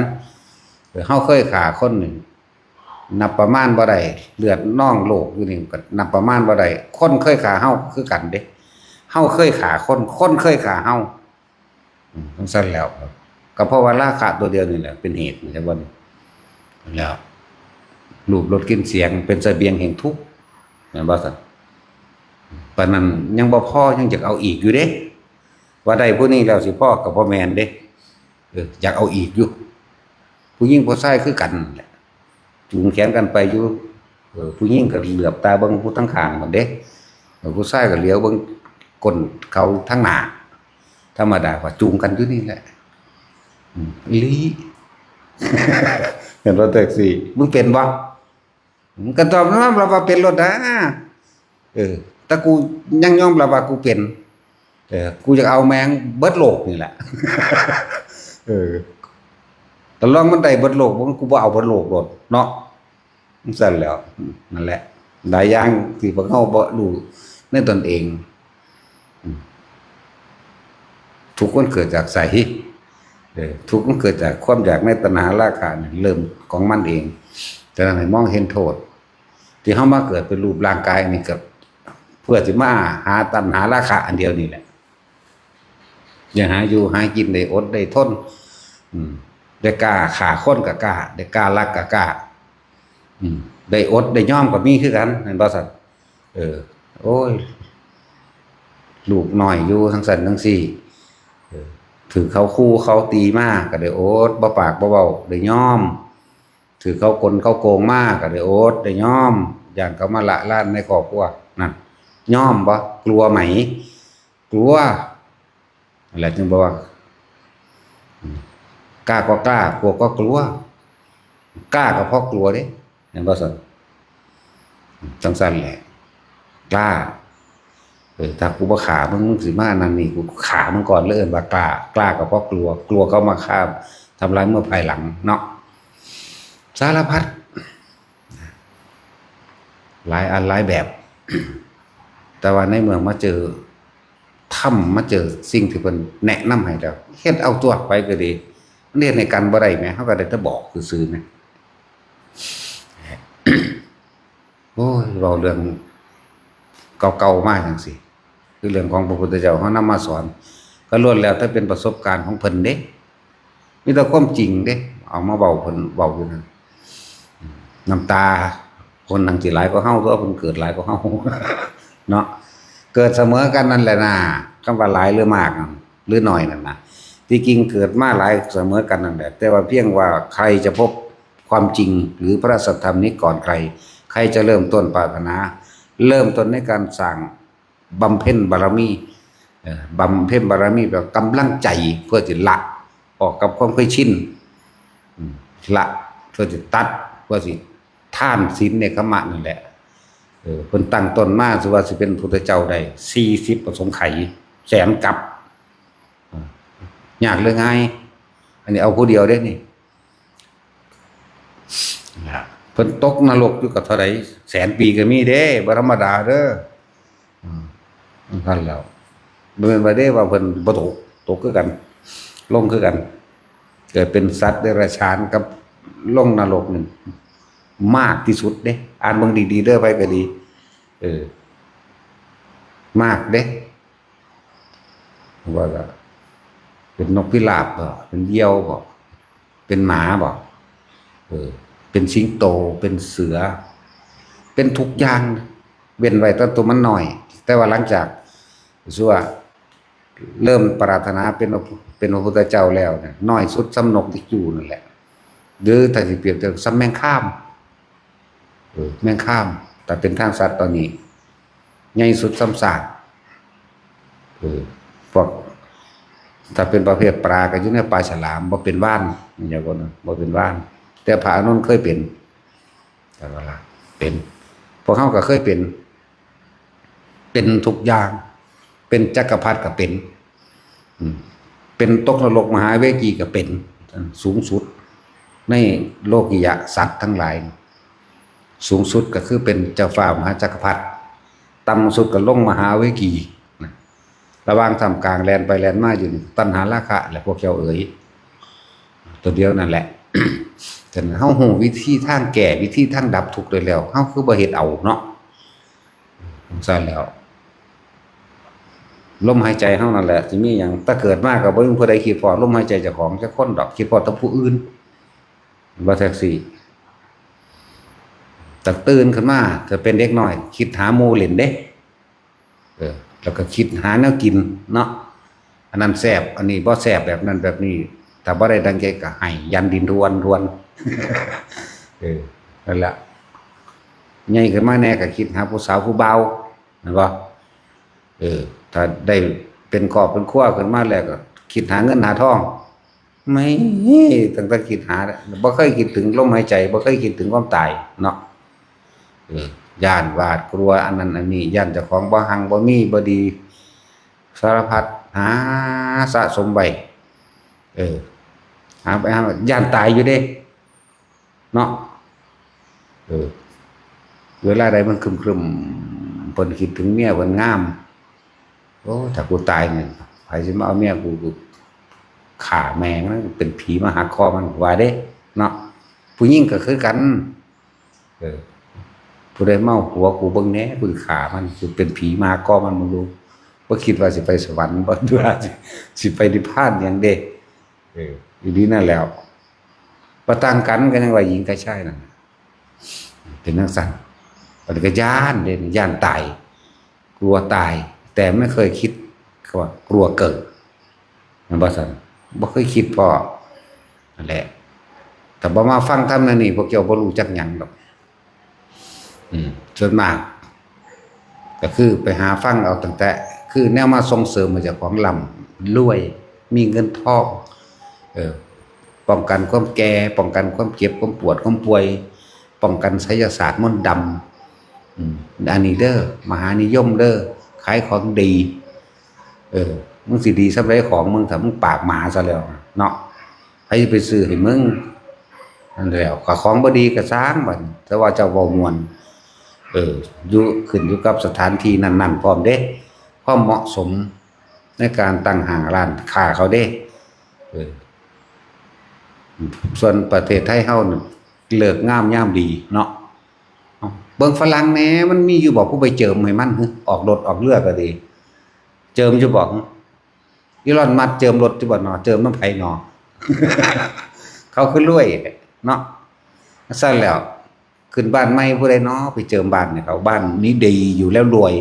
เออ เฮาเคยฆ่าคนนี่ นับประมาณบ่ได้ เลือดนองโลกอยู่นี่ก็นับประมาณบ่ได้ คนเคยฆ่าเฮาคือกันเด้ เฮาเคยฆ่าคน คนเคยฆ่าเฮา อืม จั่งซั้นแล้ว ก็เพราะว่าราคะตัวเดียวนี่แหละเป็นเหตุ แม่นบ่นี่ แล้ว รูปรสกลิ่นเสียงเป็นเสบียงแห่งทุกข์ แม่นบ่ซั่น ปานนั้นยังบ่พอ ยังอยากเอาอีกอยู่เด้ ว่าได้ผู้นี้แล้วสิพอก็บ่แม่นเด้ เออ อยากเอาอีกอยู่ ผู้หญิงผู้ชายคือกันแหละ จูงแขนกันไปอยู่ เออ ผู้หญิงก็เหลือบตาเบิ่งผู้ทางข้างหมดเด้ เออ ผู้ชายก็เหลียวเบิ่งก้นเขาทางหน้า ธรรมดาก็จูงกันอยู่นี่แหละ อืม อีหลี เห็นรถแท็กซี่ มึงเป็นบ่ มึงก็ต้องยอมรับว่าเป็นโลดนะ เออ แต่กูยังยอมรับว่ากูเป็น เออ กูอยากเอาแม่งเบิดโลกนี่แหละ เออ แต่ลองมันได้เบิดโลก มันกูบ่เอาเบิดโลกโลดเนาะ จั่งซั้นแล้ว นั่นแหละ หลายอย่างที่พวกเฮาบ่รู้ในตนเอง อืม ทุกข์มันเกิดจากไส เออ ทุกข์มันเกิดจากความอยากในตัณหาราคะนี่ เริ่มของมันเอง ฉะนั้นให้มองเห็นโทษ ที่เฮามาเกิดเป็นรูปร่างกายนี่ก็เพื่อสิมาหาตัณหาราคะอันเดียวนี่แหละ อยากหาอยู่หากิน ได้อดได้ทน อืม ได้กล้าฆ่าคนก็กล้า ได้กล้าลักก็กล้า อืม ได้อดได้ยอมก็มีคือกัน แม่นบ่ซั่น เออ โอ้ย ลูกน้อยอยู่จั่งซั้นจั่งซี้ เออ ถืกเขาคู่เขาตีมาก็ได้อด บ่ปากบ่เว้า ได้ยอม ถืกเขากลเขาโกงมาก็ได้อด ได้ยอม ย้านเขามาละลานในครอบครัว นั่น ยอมบ่ กลัวไหม กลัว นั่นแหละจึงบอกว่า อืม กล้าก็กล้า กลัวก็กลัว กล้าก็เพราะกลัวเด้ แม่นบ่ซั่น จั่งซั้นแหละ กล้า เออ ถ้ากูบ่ฆ่ามึง มึงสิมาอันนั้นนี่ กูฆ่ามึงก่อนเลย เอิ้นว่ากล้า กล้าก็เพราะกลัว กลัวเขามาฆ่า ทำร้ายเมื่อภายหลังเนาะ สารพัด หลายอันหลายแบบ แต่ว่าในเมื่อมาเจอธรรม มาเจอสิ่งที่เพิ่นแนะนำให้แล้ว เฮ็ดเอาตั๊ว ไปก็ดี มันเฮ็ดให้กันบ่ได้แหม เฮาก็ได้แต่บอกซื่อๆแหม โอ้ย เว้าเรื่องเก่าๆมาจั่งซี้ คือเรื่องของพระพุทธเจ้าเฮานำมาสอน ก็ล้วนแล้วแต่เป็นประสบการณ์ของเพิ่นเด้ มีแต่ความจริงเด้ เอามาเว้า เพิ่นเว้าอยู่นั่น น้ำตา คนนั่นสิหลายกว่าเฮา เพราะเพิ่นเกิดหลายกว่าเฮา เนาะ เกิดเสมอกันนั่นแหละนะ คำว่าหลายหรือมากนั่น หรือน้อยนั่นนะ ที่จริงเกิดมาหลายเสมอกันนั่นแหละ แต่ว่าเพียงว่าใครจะพบความจริงหรือพระสัทธรรมนี้ก่อนใคร ใครจะเริ่มต้นปรารถนา เริ่มต้นในการสร้าง บำเพ็ญบารมี เอ่อ บำเพ็ญบารมีแปลว่ากำลังใจเพื่อสิละออกกับความเคยชิน อืม ละเพื่อสิตัด เพื่อสิทานศีลเนกขัมมะนั่นแหละ เออ เพิ่นตั้งต้นมา สิว่าสิเป็นพุทธเจ้าได้ สี่สิบอสงไขย แสนกัป เออ ยากหรือง่าย อันนี้เอาผู้เดียวเด้นี่ นะ เพิ่นตกนรกอยู่กับเท่าใด แสนปีก็มีเด้ บ่ธรรมดาเด้อ อืม นั่นแหล้ว บ่แม่นว่าเด้ว่าเพิ่นบ่ตก ตกคือกัน ลงคือกัน เกิดเป็นสัตว์เดรัจฉานกับลงนรกนี่มากที่สุดเด้ อ่านเบิ่งดีๆเด้อ ไผก็ดี เออ มากเด้ ว่าก็เป็นนกพิราบบ่ เป็นเหยี่ยวบ่ เป็นหมาบ่ เออ เป็นสิงโต เป็นเสือ เป็นทุกอย่าง เว้นไว้แต่ตัวมันน้อย แต่ว่าหลังจาก ซั่วเริ่มปรารถนาเป็น เป็นพระพุทธเจ้าแล้วเนี่ย น้อยสุดส่ำนกที่อยู่นั่นแหละ หรือถ้าสิเปรียบเทียบส่ำแมงคาม เออ แมงคาม แต่เป็นทางสัตว์ตอนนี้ ใหญ่สุดส่ำช้าง เออ พวก ถ้าเป็นประเภทปลาก็อยู่ในปลาฉลาม บ่เป็นวาฬ อย่างเงี้ยก่อนนะ บ่เป็นวาฬ แต่พระอานนท์เคยเป็น แต่ว่าล่ะ เป็น พวกเฮาก็เคยเป็น เป็นทุกอย่าง เป็นจักรพรรดิก็เป็น อืม เป็นตกนรกมหาเวจีก็เป็น สูงสุด ในโลกิยะสัตว์ทั้งหลาย สูงสุดก็คือเป็นเจ้าฟ้ามหาจักรพรรดิ ต่ำสุดก็ลงมหาเวจีนะ ระหว่างท่ามกลางแล่นไปแล่นมาอยู่นี่ ตัณหาราคะแหละพวกเจ้าเอ๋ย ตัวเดียวนั่นแหละ ฉะนั้นเฮาฮู้วิธีทางแก้ วิธีทางดับทุกข์ได้แล้ว เฮาคือบ่เฮ็ดเอาเนาะ จั่งซั้นแล้ว ลมหายใจเฮานั่นแหละ สิมีหยัง แต่เกิดมาก็บ่มีผู้ใดคิดพ้อลมหายใจเจ้าของจักคนดอก คิดพ้อแต่ผู้อื่น ว่าจั่งซี้ แต่ตื่นขึ้นมา ถ้าเป็นเด็กน้อย คิดหาหมู่เล่นเด้ เออ แล้วก็คิดหาแนวกินเนาะ อันนั้นแซ่บ อันนี้บ่แซ่บ แบบนั้นแบบนี้ ถ้าบ่ได้ดังใจก็ไห้ยันดินทวนทวน เออ นั่นแหละ ใหญ่ขึ้นมาแน่ก็คิดหาผู้สาวผู้บ่าว แม่นบ่ เออ ถ้าได้เป็นครอบเป็นครัวขึ้นมาแล้วก็คิดหาเงินหาทอง ไม่ ตั้งแต่คิดหา บ่เคยคิดถึงลมหายใจ บ่เคยคิดถึงความตายเนาะ เออ ย้านหวาดกลัวอันนั้นอันนี้ ย้านเจ้าของบ่ฮั่งบ่มีบ่ดี สารพัด หาสะสมไว้ เออ หาไปหามา ย้านตายอยู่เด้ เนาะ เออ เวลาใดมันครึมๆ เพิ่นคิดถึงเมียเพิ่นงาม โอ้ ถ้ากูตายนี่ ไผสิมาเอาเมียกู กูฆ่าแม่งนะ เป็นผีมาหักคอมัน ว่าเด้ เนาะ ผู้หญิงก็คือกัน เออ ผู้ใดมาเอาผัวกูเบิ่งแหน่ กูสิฆ่ามัน สิเป็นผีมาหักคอมัน มึงดู บ่คิดว่าสิไปสวรรค์ บ่ว่าสิ สิไปนิพพานหยังเด้ เออ อีหลีนั่นแหล้ว บ่ต่างกัน ก็ยังว่าหญิงกับชายนั่นน่ะ เป็นจั่งซั้น บัดนี้ก็ย้านเด้ ย้านตาย กลัวตาย แต่ไม่เคยคิดว่ากลัวเกิด แม่นบ่ซั้น บ่เคยคิดพ้อ นั่นแหละ ถ้าบ่มาฟังธรรมแนวนี้ พวกเจ้าบ่รู้จักหยังดอก อืม ส่วนมาก ก็คือไปหาฟังเอาตั้งแต่ คือแนวมาส่งเสริมให้เจ้าของร่ำรวย มีเงินทอง เออ ป้องกันความแก่ ป้องกันความเจ็บ ความปวด ความป่วย ป้องกันไสยศาสตร์มนต์ดำ อืม อันนี้เด้อ มหานิยมเด้อ ขายของดี เออ มึงสิดีส่ำใดของมึง ถ้ามึงปากหมาซะแล้วเนาะ ไผสิไปซื้อให้มึง นั่นแหล้ว ก็ของบ่ดีก็ซ่างบัดนี้ แต่ว่าเจ้าเว้าม่วน เออ อยู่ ขึ้นอยู่กับสถานที่นั้นๆ พร้อมเด้ ความเหมาะสมในการตั้งห้างร้านค้าเขาเด้ เออ ส่วนประเทศไทยเฮานี่ ฤกษ์งามยามดีเนาะ เบิ่งฝรั่งแหน่ มันมีอยู่บ่ผู้ไปเจิมให้มัน หึ ออกรถออกเรือก็ดี เจิมอยู่บ่ หึ อีลอนมัสก์เจิมรถอยู่บ่หนอ เจิมนำไผหนอ เขาคือรวยเนาะ ซั่นแล้ว ขึ้นบ้านใหม่ผู้ใดหนอ ไปเจิมบ้านให้เขา บ้านนี้ดีอยู่แล้วรวย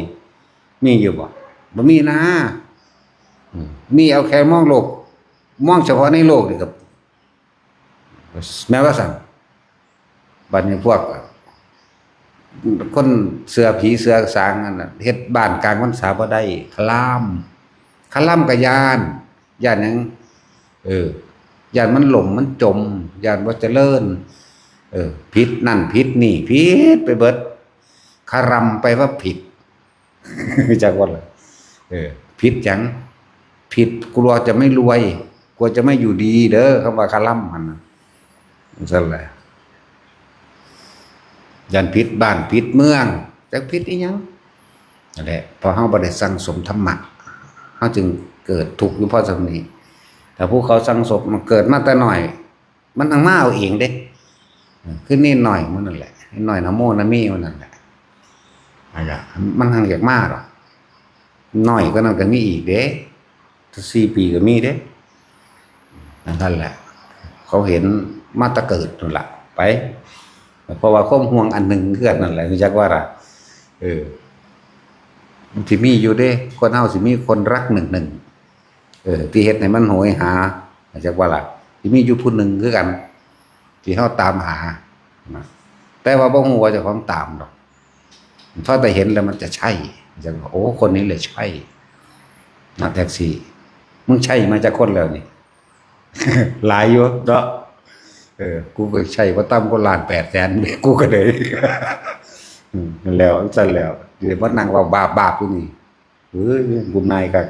มีอยู่บ่ บ่มีนะ อืม มีเอาแค่มองโลก มองเฉพาะในโลกนี่ก็ แม่นว่าซั่น บัดนี้พวก คนเชื่อผีเชื่อสางนั่นน่ะ เฮ็ดบ้านกลางพรรษาบ่ได้ คลาม คลามก็ย้าน ย้านหยัง เออ ย้านมันล่มมันจม ย้านบ่เจริญ เออ ผิดนั่นผิดนี่ ผิดไปเบิด คลามแปลว่าผิด รู้จักบ่ล่ะ เออ ผิดหยัง ผิดกลัวจะไม่รวย กลัวจะไม่อยู่ดีเด้อ คำว่าคลามหั่นน่ะ ซั่นแหละ ย้านผิดบ้านผิดเมือง จักผิดอีหยัง นั่นแหละ เพราะเฮาบ่ได้สั่งสมธรรมะ เฮาจึงเกิดทุกข์อยู่พอส่ำนี้ ถ้าผู้เขาสั่งสม มันเกิดมาแต่น้อย มันทั้งมาเอาเองเด้ เออ คือเนนน้อยหมู่นั่นแหละ เนนน้อยนะโมนะมีหมู่นั่นแหละ นั่นล่ะ มันทั้งอยากมาดอก น้อยกว่านั้นก็มีอีกเด้ สี่ปีก็มีเด้ นั่นแหละ เขาเห็นมาแต่เกิดนั่นล่ะ ไป เพราะว่าความห่วงอันหนึ่งคือกันนั่นแหละ รู้จักว่าล่ะ เออ มันสิมีอยู่เด้ คนเฮาสิมีคนรักหนึ่งหนึ่ง เออ ที่เฮ็ดให้มันโหยหา จักว่าล่ะ สิมีอยู่ผู้หนึ่งคือกัน ที่เฮาตามหานะ แต่ว่าบ่ฮู้ว่าเจ้าของตามดอก พอแต่เห็นแล้วมันจะใช่ จักว่า โอ้ คนนี้แหละใช่ นะ แท็กซี่ มึงใช่มาจากคนแล้วนี่ หลายอยู่เนาะ เออ กูก็ใช่ว่าต่ำกว่าล้านแปดแสน กูก็เลย อืม แล้ว ซั่นแล้ว เดี๋ยวมานั่งเว้าบาปๆอยู่นี่ เอ้ย กูนายคัก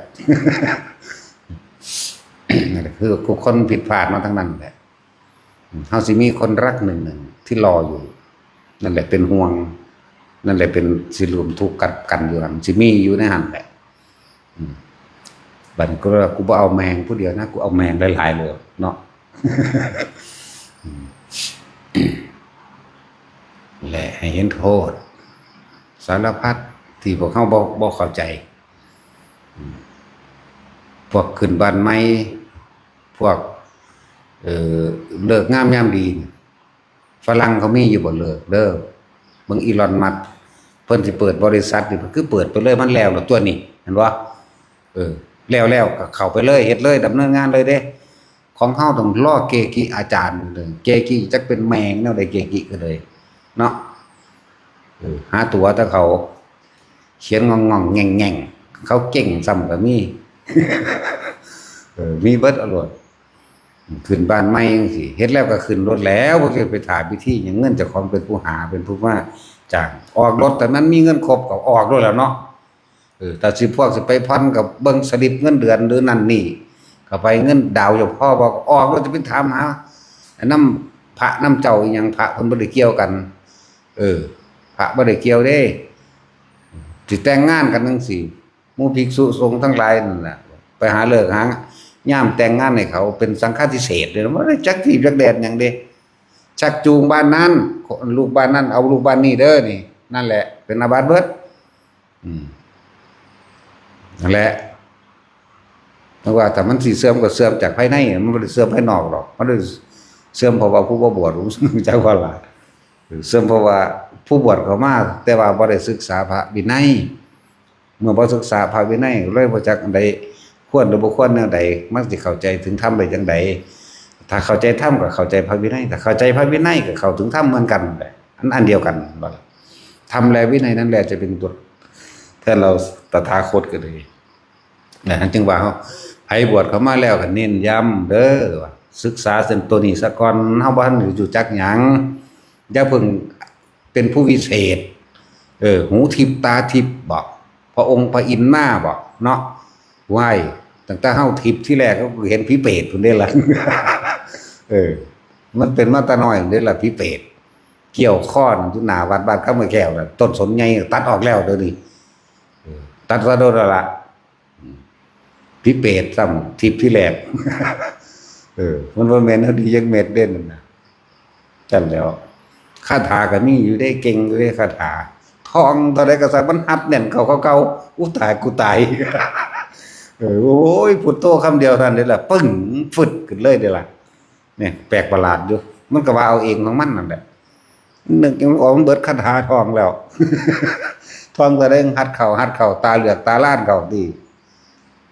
นั่นแหละ คือ คือคนผิดพลาดมาทั้งนั้นแหละ อืม เฮาสิมีคนรักหนึ่งหนึ่งที่รออยู่ นั่นแหละเป็นห่วง นั่นแหละเป็นสิร่วมทุกข์กัน กันอยู่หั่น สิมีอยู่ในหั่นแหละ อืม บัดนี้ก็เลยว่า กูบ่เอาแมงผู้เดียวนะ กูเอาแมงหลายๆเลยเนาะ อืม และให้เห็นโทษ สารพัดที่พวกเฮาบ่ บ่เข้าใจ อืม พวกขึ้นบ้านใหม่ พวก เอ่อ ฤกษ์งามยามดี ฝรั่งเขามีอยู่บ่ฤกษ์เด้อ เบิ่งอีลอนมัสก์ เพิ่นสิเปิดบริษัทนี่ เพิ่นคือเปิดไปเลย มันแล้วแล้วตัวนี้ เห็นบ่ เออ แล้วแล้วก็เข้าไปเลย เฮ็ดเลย ดำเนินงานเลยเด้ ของเฮาต้องรอเกจิอาจารย์เด้อ เกจิจักเป็นแมงแนวใด เกจิก็เลย เนาะ เออ หาตั๋วแต่เขา เขียนง่องๆแง่งๆ เขาเก่งซ้ำก็มี เออ มีเบิดเอาโลด ขึ้นบ้านใหม่จังซี้ เฮ็ดแล้วก็ขึ้นโลดแล้ว บ่ได้ไปถ่าพิธีหยัง เงินเจ้าของเป็นผู้หา เป็นผู้มาจ้าง ออกรถ แต่มันมีเงินครบก็ออกโลดแล้วเนาะ เออ แต่สิพวกสิไปผ่อนก็เบิ่งสลิปเงินเดือนหรือนั่นนี่ ก็ไปเงินดาวเจ้าพ่อบอกออกโลด จะไปถามหา นำพระนำเจ้าอีหยัง พระเพิ่นบ่ได้เกี่ยวกัน เออ พระบ่ได้เกี่ยวเด้ สิแต่งงานกันจังซี้ หมู่ภิกษุสงฆ์ทั้งหลายนั่นน่ะ ไปหาฤกษ์หายามแต่งงานให้เขา เป็นสังฆาทิเศษเด้ บ่ได้จักถีบจักแดนหยังเด้ ชักจูงบ้านนั้น ลูกบ้านนั้นเอาลูกบ้านนี้เด้อนี่ นั่นแหละ เป็นอาบัติเบิด อืม นั่นแหละ เพราะว่าถ้ามันสิเสื่อมก็เสื่อมจากภายใน มันบ่ได้เสื่อมภายนอกดอก มันได้เสื่อมเพราะว่าผู้บ่บวช จักว่าล่ะ เสื่อมเพราะว่าผู้บวชเข้ามา แต่ว่าบ่ได้ศึกษาพระวินัย เมื่อบ่ศึกษาพระวินัย เลยบ่จักอันใดควรหรือบ่ควรแนวใด มันสิเข้าใจถึงธรรมได้จั่งใด ถ้าเข้าใจธรรมก็เข้าใจพระวินัย ถ้าเข้าใจพระวินัยก็เข้าถึงธรรมเหมือนกันแหละ อัน อันเดียวกัน ธรรมและวินัยนั่นแหละจะเป็นตัวแทนเราตถาคตก็เลย นะ จึงว่าเฮา ไผบวชเข้ามาแล้วก็เน้นย้ำเด้อว่า ศึกษาเส้นตัวนี้ซะก่อน เฮาบ่ทันรู้จักหยัง อย่าเพิ่งเป็นผู้วิเศษ เออ หูทิพย์ตาทิพย์บ่ พระองค์พระอินทร์มาบ่ เนาะ ว้าย ตั้งแต่เฮาทิพย์ที่แรกก็เห็นผีเปรตพุ้นเด้ล่ะ เออ มันเป็นมาแต่น้อยพุ้นเด้ล่ะ ผีเปรต เกี่ยวคออยู่หน้าวัดบ้านคำแก้วน่ะ ต้นสนใหญ่ตัดออกแล้วเดี๋ยวนี้ เออ ตัดซะโดนแล้วล่ะ อืม ผีเปรตซ้ำ ทิพย์ที่แรก เออ มันบ่แม่นเฮาดีจักเม็ดเด้นั่นน่ะ จั่นแหล้ว คาถาก็มีอยู่เด้ เก่งอยู่เด้ คาถา ท่องเท่าใดก็ซัก มันหัดแน่นเข้า เข้า เข้า อู้ตาย กูตาย เออ โอ้ย พุทโธคำเดียวเท่านั้นเด้ล่ะ ปึ้ง ฟึดขึ้นเลยเด้ล่ะ เนี่ย แปลกประหลาดอยู่ มันก็ว่าเอาเองของมันนั่นแหละ นึกยังออกมันเบิดคาถาท่องแล้ว ท่องแต่ได้หัดเข้า หัดเข้า ตาเหลือกตาล้านเข้าติ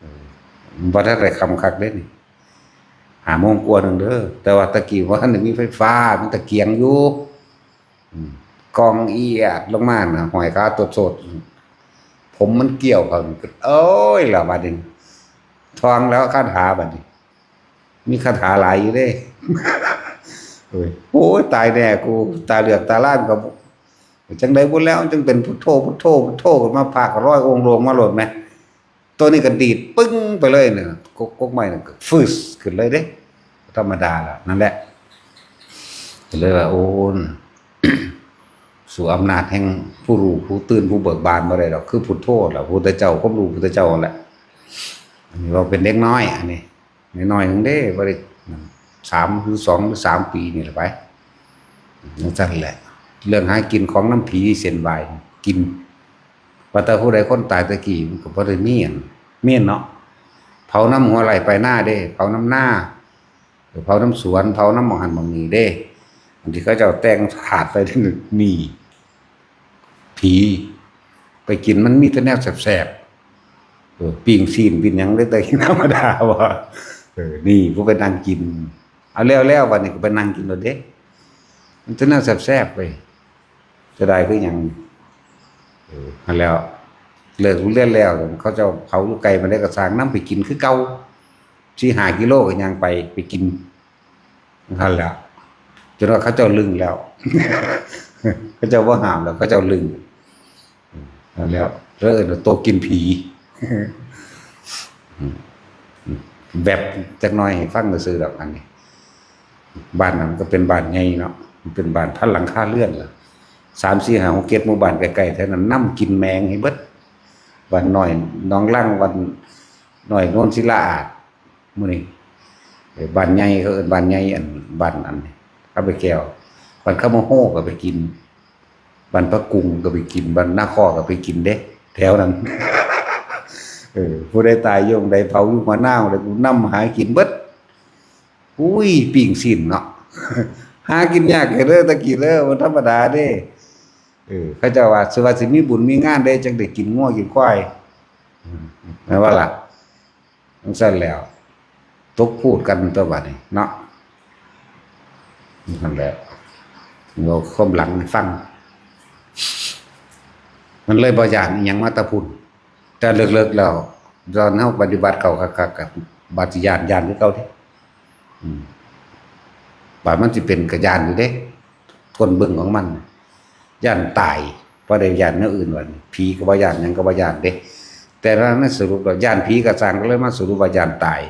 เออ บ่ทันได้ค่ำคักเด้นี่ ห้าโมงกว่าหนึ่งเด้อ แต่ว่าตะกี้บ่ทันได้มีไฟฟ้า มีตะเกียงอยู่ อืม กองเอียดลงมาน่ะ ห้อยขาโตดๆ ผมมันเกี่ยวเขา โอ้ย แล้วบัดนี้ ท่องแล้วคาถาบัดนี้ มีคาถาหลายอยู่เด้ โอ้ย โอ้ย ตายแน่กู ตาเหลือกตาล้านก็ จั่งใดบุญแล้ว จั่งเป็นพุทโธ พุทโธ พุทโธขึ้นมา พระก็ลอยองค์ลงมาโลดแหม ตัวนี้ก็ดีดปึ้งไปเลยเนี่ย กก กกไม้นั่นก็ฟึสขึ้นเลยเด้ ธรรมดาแล้ว นั่นแหละ ก็เลยว่า โอ้ สู้อำนาจแห่งผู้รู้ ผู้ตื่น ผู้เบิกบานบ่ได้ดอก คือพุทโธล่ะ พุทธเจ้า ความรู้พุทธเจ้านั่นแหละ อันนี้ว่าเป็นเด็กน้อย อันนี้ น้อยๆหนึ่งเด้ บ่ได้ สาม หรือ สอง หรือ สาม ปีนี่แหละไป จั่งซั่นแหละ เรื่องหากินของนำผีเส้นไหว้ กิน ว่าแต่ผู้ใดคนตายตะกี้มันก็บ่ได้มีอัน มีอันเนาะ เผานำหัวไร่ปลายนาเด้ เผานำนา เผานำสวน เผานำหม่องหั้นหม่องนี้เด้ อันที่เขาเจ้าแต่งธาตุไปนี่ ผี ไป กินมันมีแต่แนวแซ่บๆ เออ ปิ้งซี้นปิ้งหยังได้แต่ธรรมดาบ่ เออ นี่ผู้ไปนั่งกิน เอาแล้วแล้ววันนี้ก็ไปนั่งกินโลดเด้ มันจะแนวแซ่บๆ ไป จะได้คือหยัง เออ นั่นแหล้ว เลิกโรงเรียนแล้ว เขาเจ้าเผาอยู่ไกลมาได้ก็สร้างนำไปกินคือเก่า สี่ห้ากิโลก็ย่างไป ไปกิน นั่นแหละ จนว่าเขาเจ้าลึงแล้ว เขาเจ้าบ่ห้ามแล้ว เขาเจ้าลึง นั่นแหล้ว แล้วเอิ้นว่าโตกินผี แบบจักหน่อยให้ฟังซื่อๆดอกอันนี้ บ้านนั้นก็เป็นบ้านใหญ่เนาะ มันเป็นบ้านพันหลังคาเรือนล่ะ สาม สี่ ห้า หก เจ็ด หมู่บ้านใกล้ๆแถวนั้นนำกินแมงให้เบิด บ้านน้อยหนองลัง บ้านน้อยโนนศิลาอาด หมู่นี้ เอ่อ บ้านใหญ่ เขาเอิ้นบ้านใหญ่ อัน บ้านอันนี้ เขาไปแก้ว บ้านคำโฮก็ไปกิน บ้านพระกุงก็ไปกิน บ้านนาคอก็ไปกินเด้ แถวนั้น เออ ผู้ใดตายอยู่หม้องใด เผาอยู่หัวนาวเลย กูนำหากินเบิด อุ้ย ปิ้งซี้นเนาะ หากินยากเด้อ ตะกี้เด้อ บ่ธรรมดาเด้ เออ เขาเจ้าว่า สิว่าสิมีบุญมีงานเด้ จั่งได้กินงัวกินควาย อืม แม่นบ่ล่ะ จั่งซั่นแล้ว ตกพูดกันตัวบัดนี้เนาะ นั่นแหละ เว้าความหลังให้ฟัง มันเลยบ่ย้านอิหยังมาแต่พุ้น แต่เลิกๆแล้ว ตอนเฮาปฏิบัติเข้าคักๆ ก็บาดสิย้าน ย้านคือเก่าเด้ อืม บาดมันสิเป็นก็ย้านอยู่เด้ ทนเบิ่งของมัน ย้านตาย บ่ได้ย้านแนวอื่นว่า ผีก็บ่ย้าน หยังก็บ่ย้านเด้ แต่ว่าในสรุปแล้ว ย้านผีก็ซ่าง ก็เลยมาสรุปว่าย้านตาย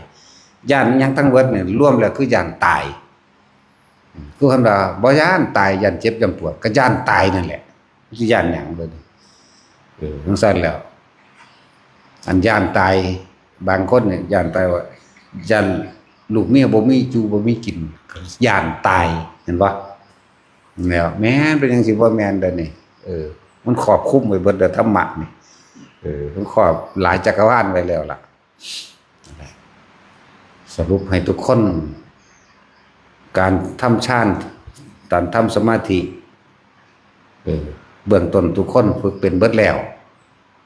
ย้านอิหยังทั้งเบิดนี่ รวมแล้วคือย้านตาย อืม คือคำว่าบ่ย้านตาย ย้านเจ็บ ย้านปวด ก็ย้านตายนั่นแหละ สิย้านหยังเบิ่ง เออ จั่งซั่นแล้ว อันย้านตาย บางคนเนี่ยย้านตายว่า ย้านลูกเมียบ่มีอยู่บ่มีกิน ย้านตาย เห็นบ่ แล้ว แม่นเป็นจั่งซี้ บ่แม่นเด้อนี่ เออ มันครอบคลุมไว้เบิดเด้อ ธรรมะนี่ เออ มันครอบหลายจักรวาลไว้แล้วล่ะ สรุปให้ทุกคน การทำฌาน การทำสมาธิ เออ เบื้องต้นทุกคนฝึกเป็นเบิดแล้ว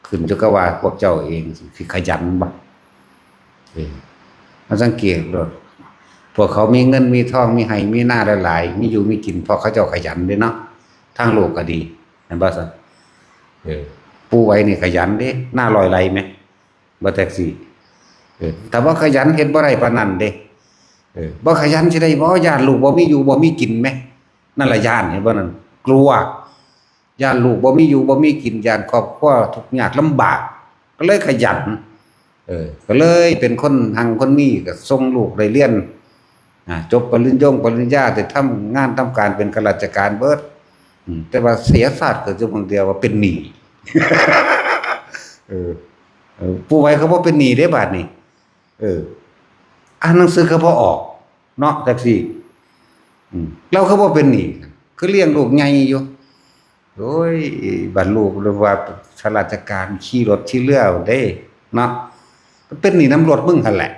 ขึ้นอยู่กับว่าพวกเจ้าเองสิขยันบ่ เออ มาสังเกตโลด พวกเขามีเงินมีทอง มีไฮ่มีนาหลายๆ มีอยู่มีกิน เพราะเขาเจ้าขยันเด้เนาะ ทางโลกก็ดี แม่นบ่ซั่น เออ ปู่ไหวนี่ขยันเด้ นาร้อยไร่แหม บ่แท็กซี่ เออ ถ้าบ่ขยันเฮ็ดบ่ได้ปานนั้นเด้ เออ บ่ขยันสิได้บ่ ย้านลูกบ่มีอยู่บ่มีกินแหม นั่นล่ะย้าน เห็นบ่นั่น กลัว ย้านลูกบ่มีอยู่บ่มีกิน ย้านครอบครัวทุกข์ยากลำบาก ก็เลยขยัน เออ ก็เลยเป็นคนหังคนมี ก็ส่งลูกได้เรียน อ่า จบปริญญงปริญญา ได้ทำงานทำการเป็นข้าราชการเบิด อืม แต่ว่าเสียชาติเกิดอยู่หม้องเดียวว่าเป็นหนี้ เออ เออ ปู่ไหวเขาบ่เป็นหนี้เด้บาดนี้ เออ อ่านหนังสือก็บ่ออก เนาะ จั่งซี้ อืม ลาวคือบ่เป็นหนี้ คือเลี้ยงลูกใหญ่อยู่ โอ้ย บัดลูกหรือว่าข้าราชการขี่รถขี่เรือเด้ เนาะ เป็นหนี้นำรถมึงหั่นแหละ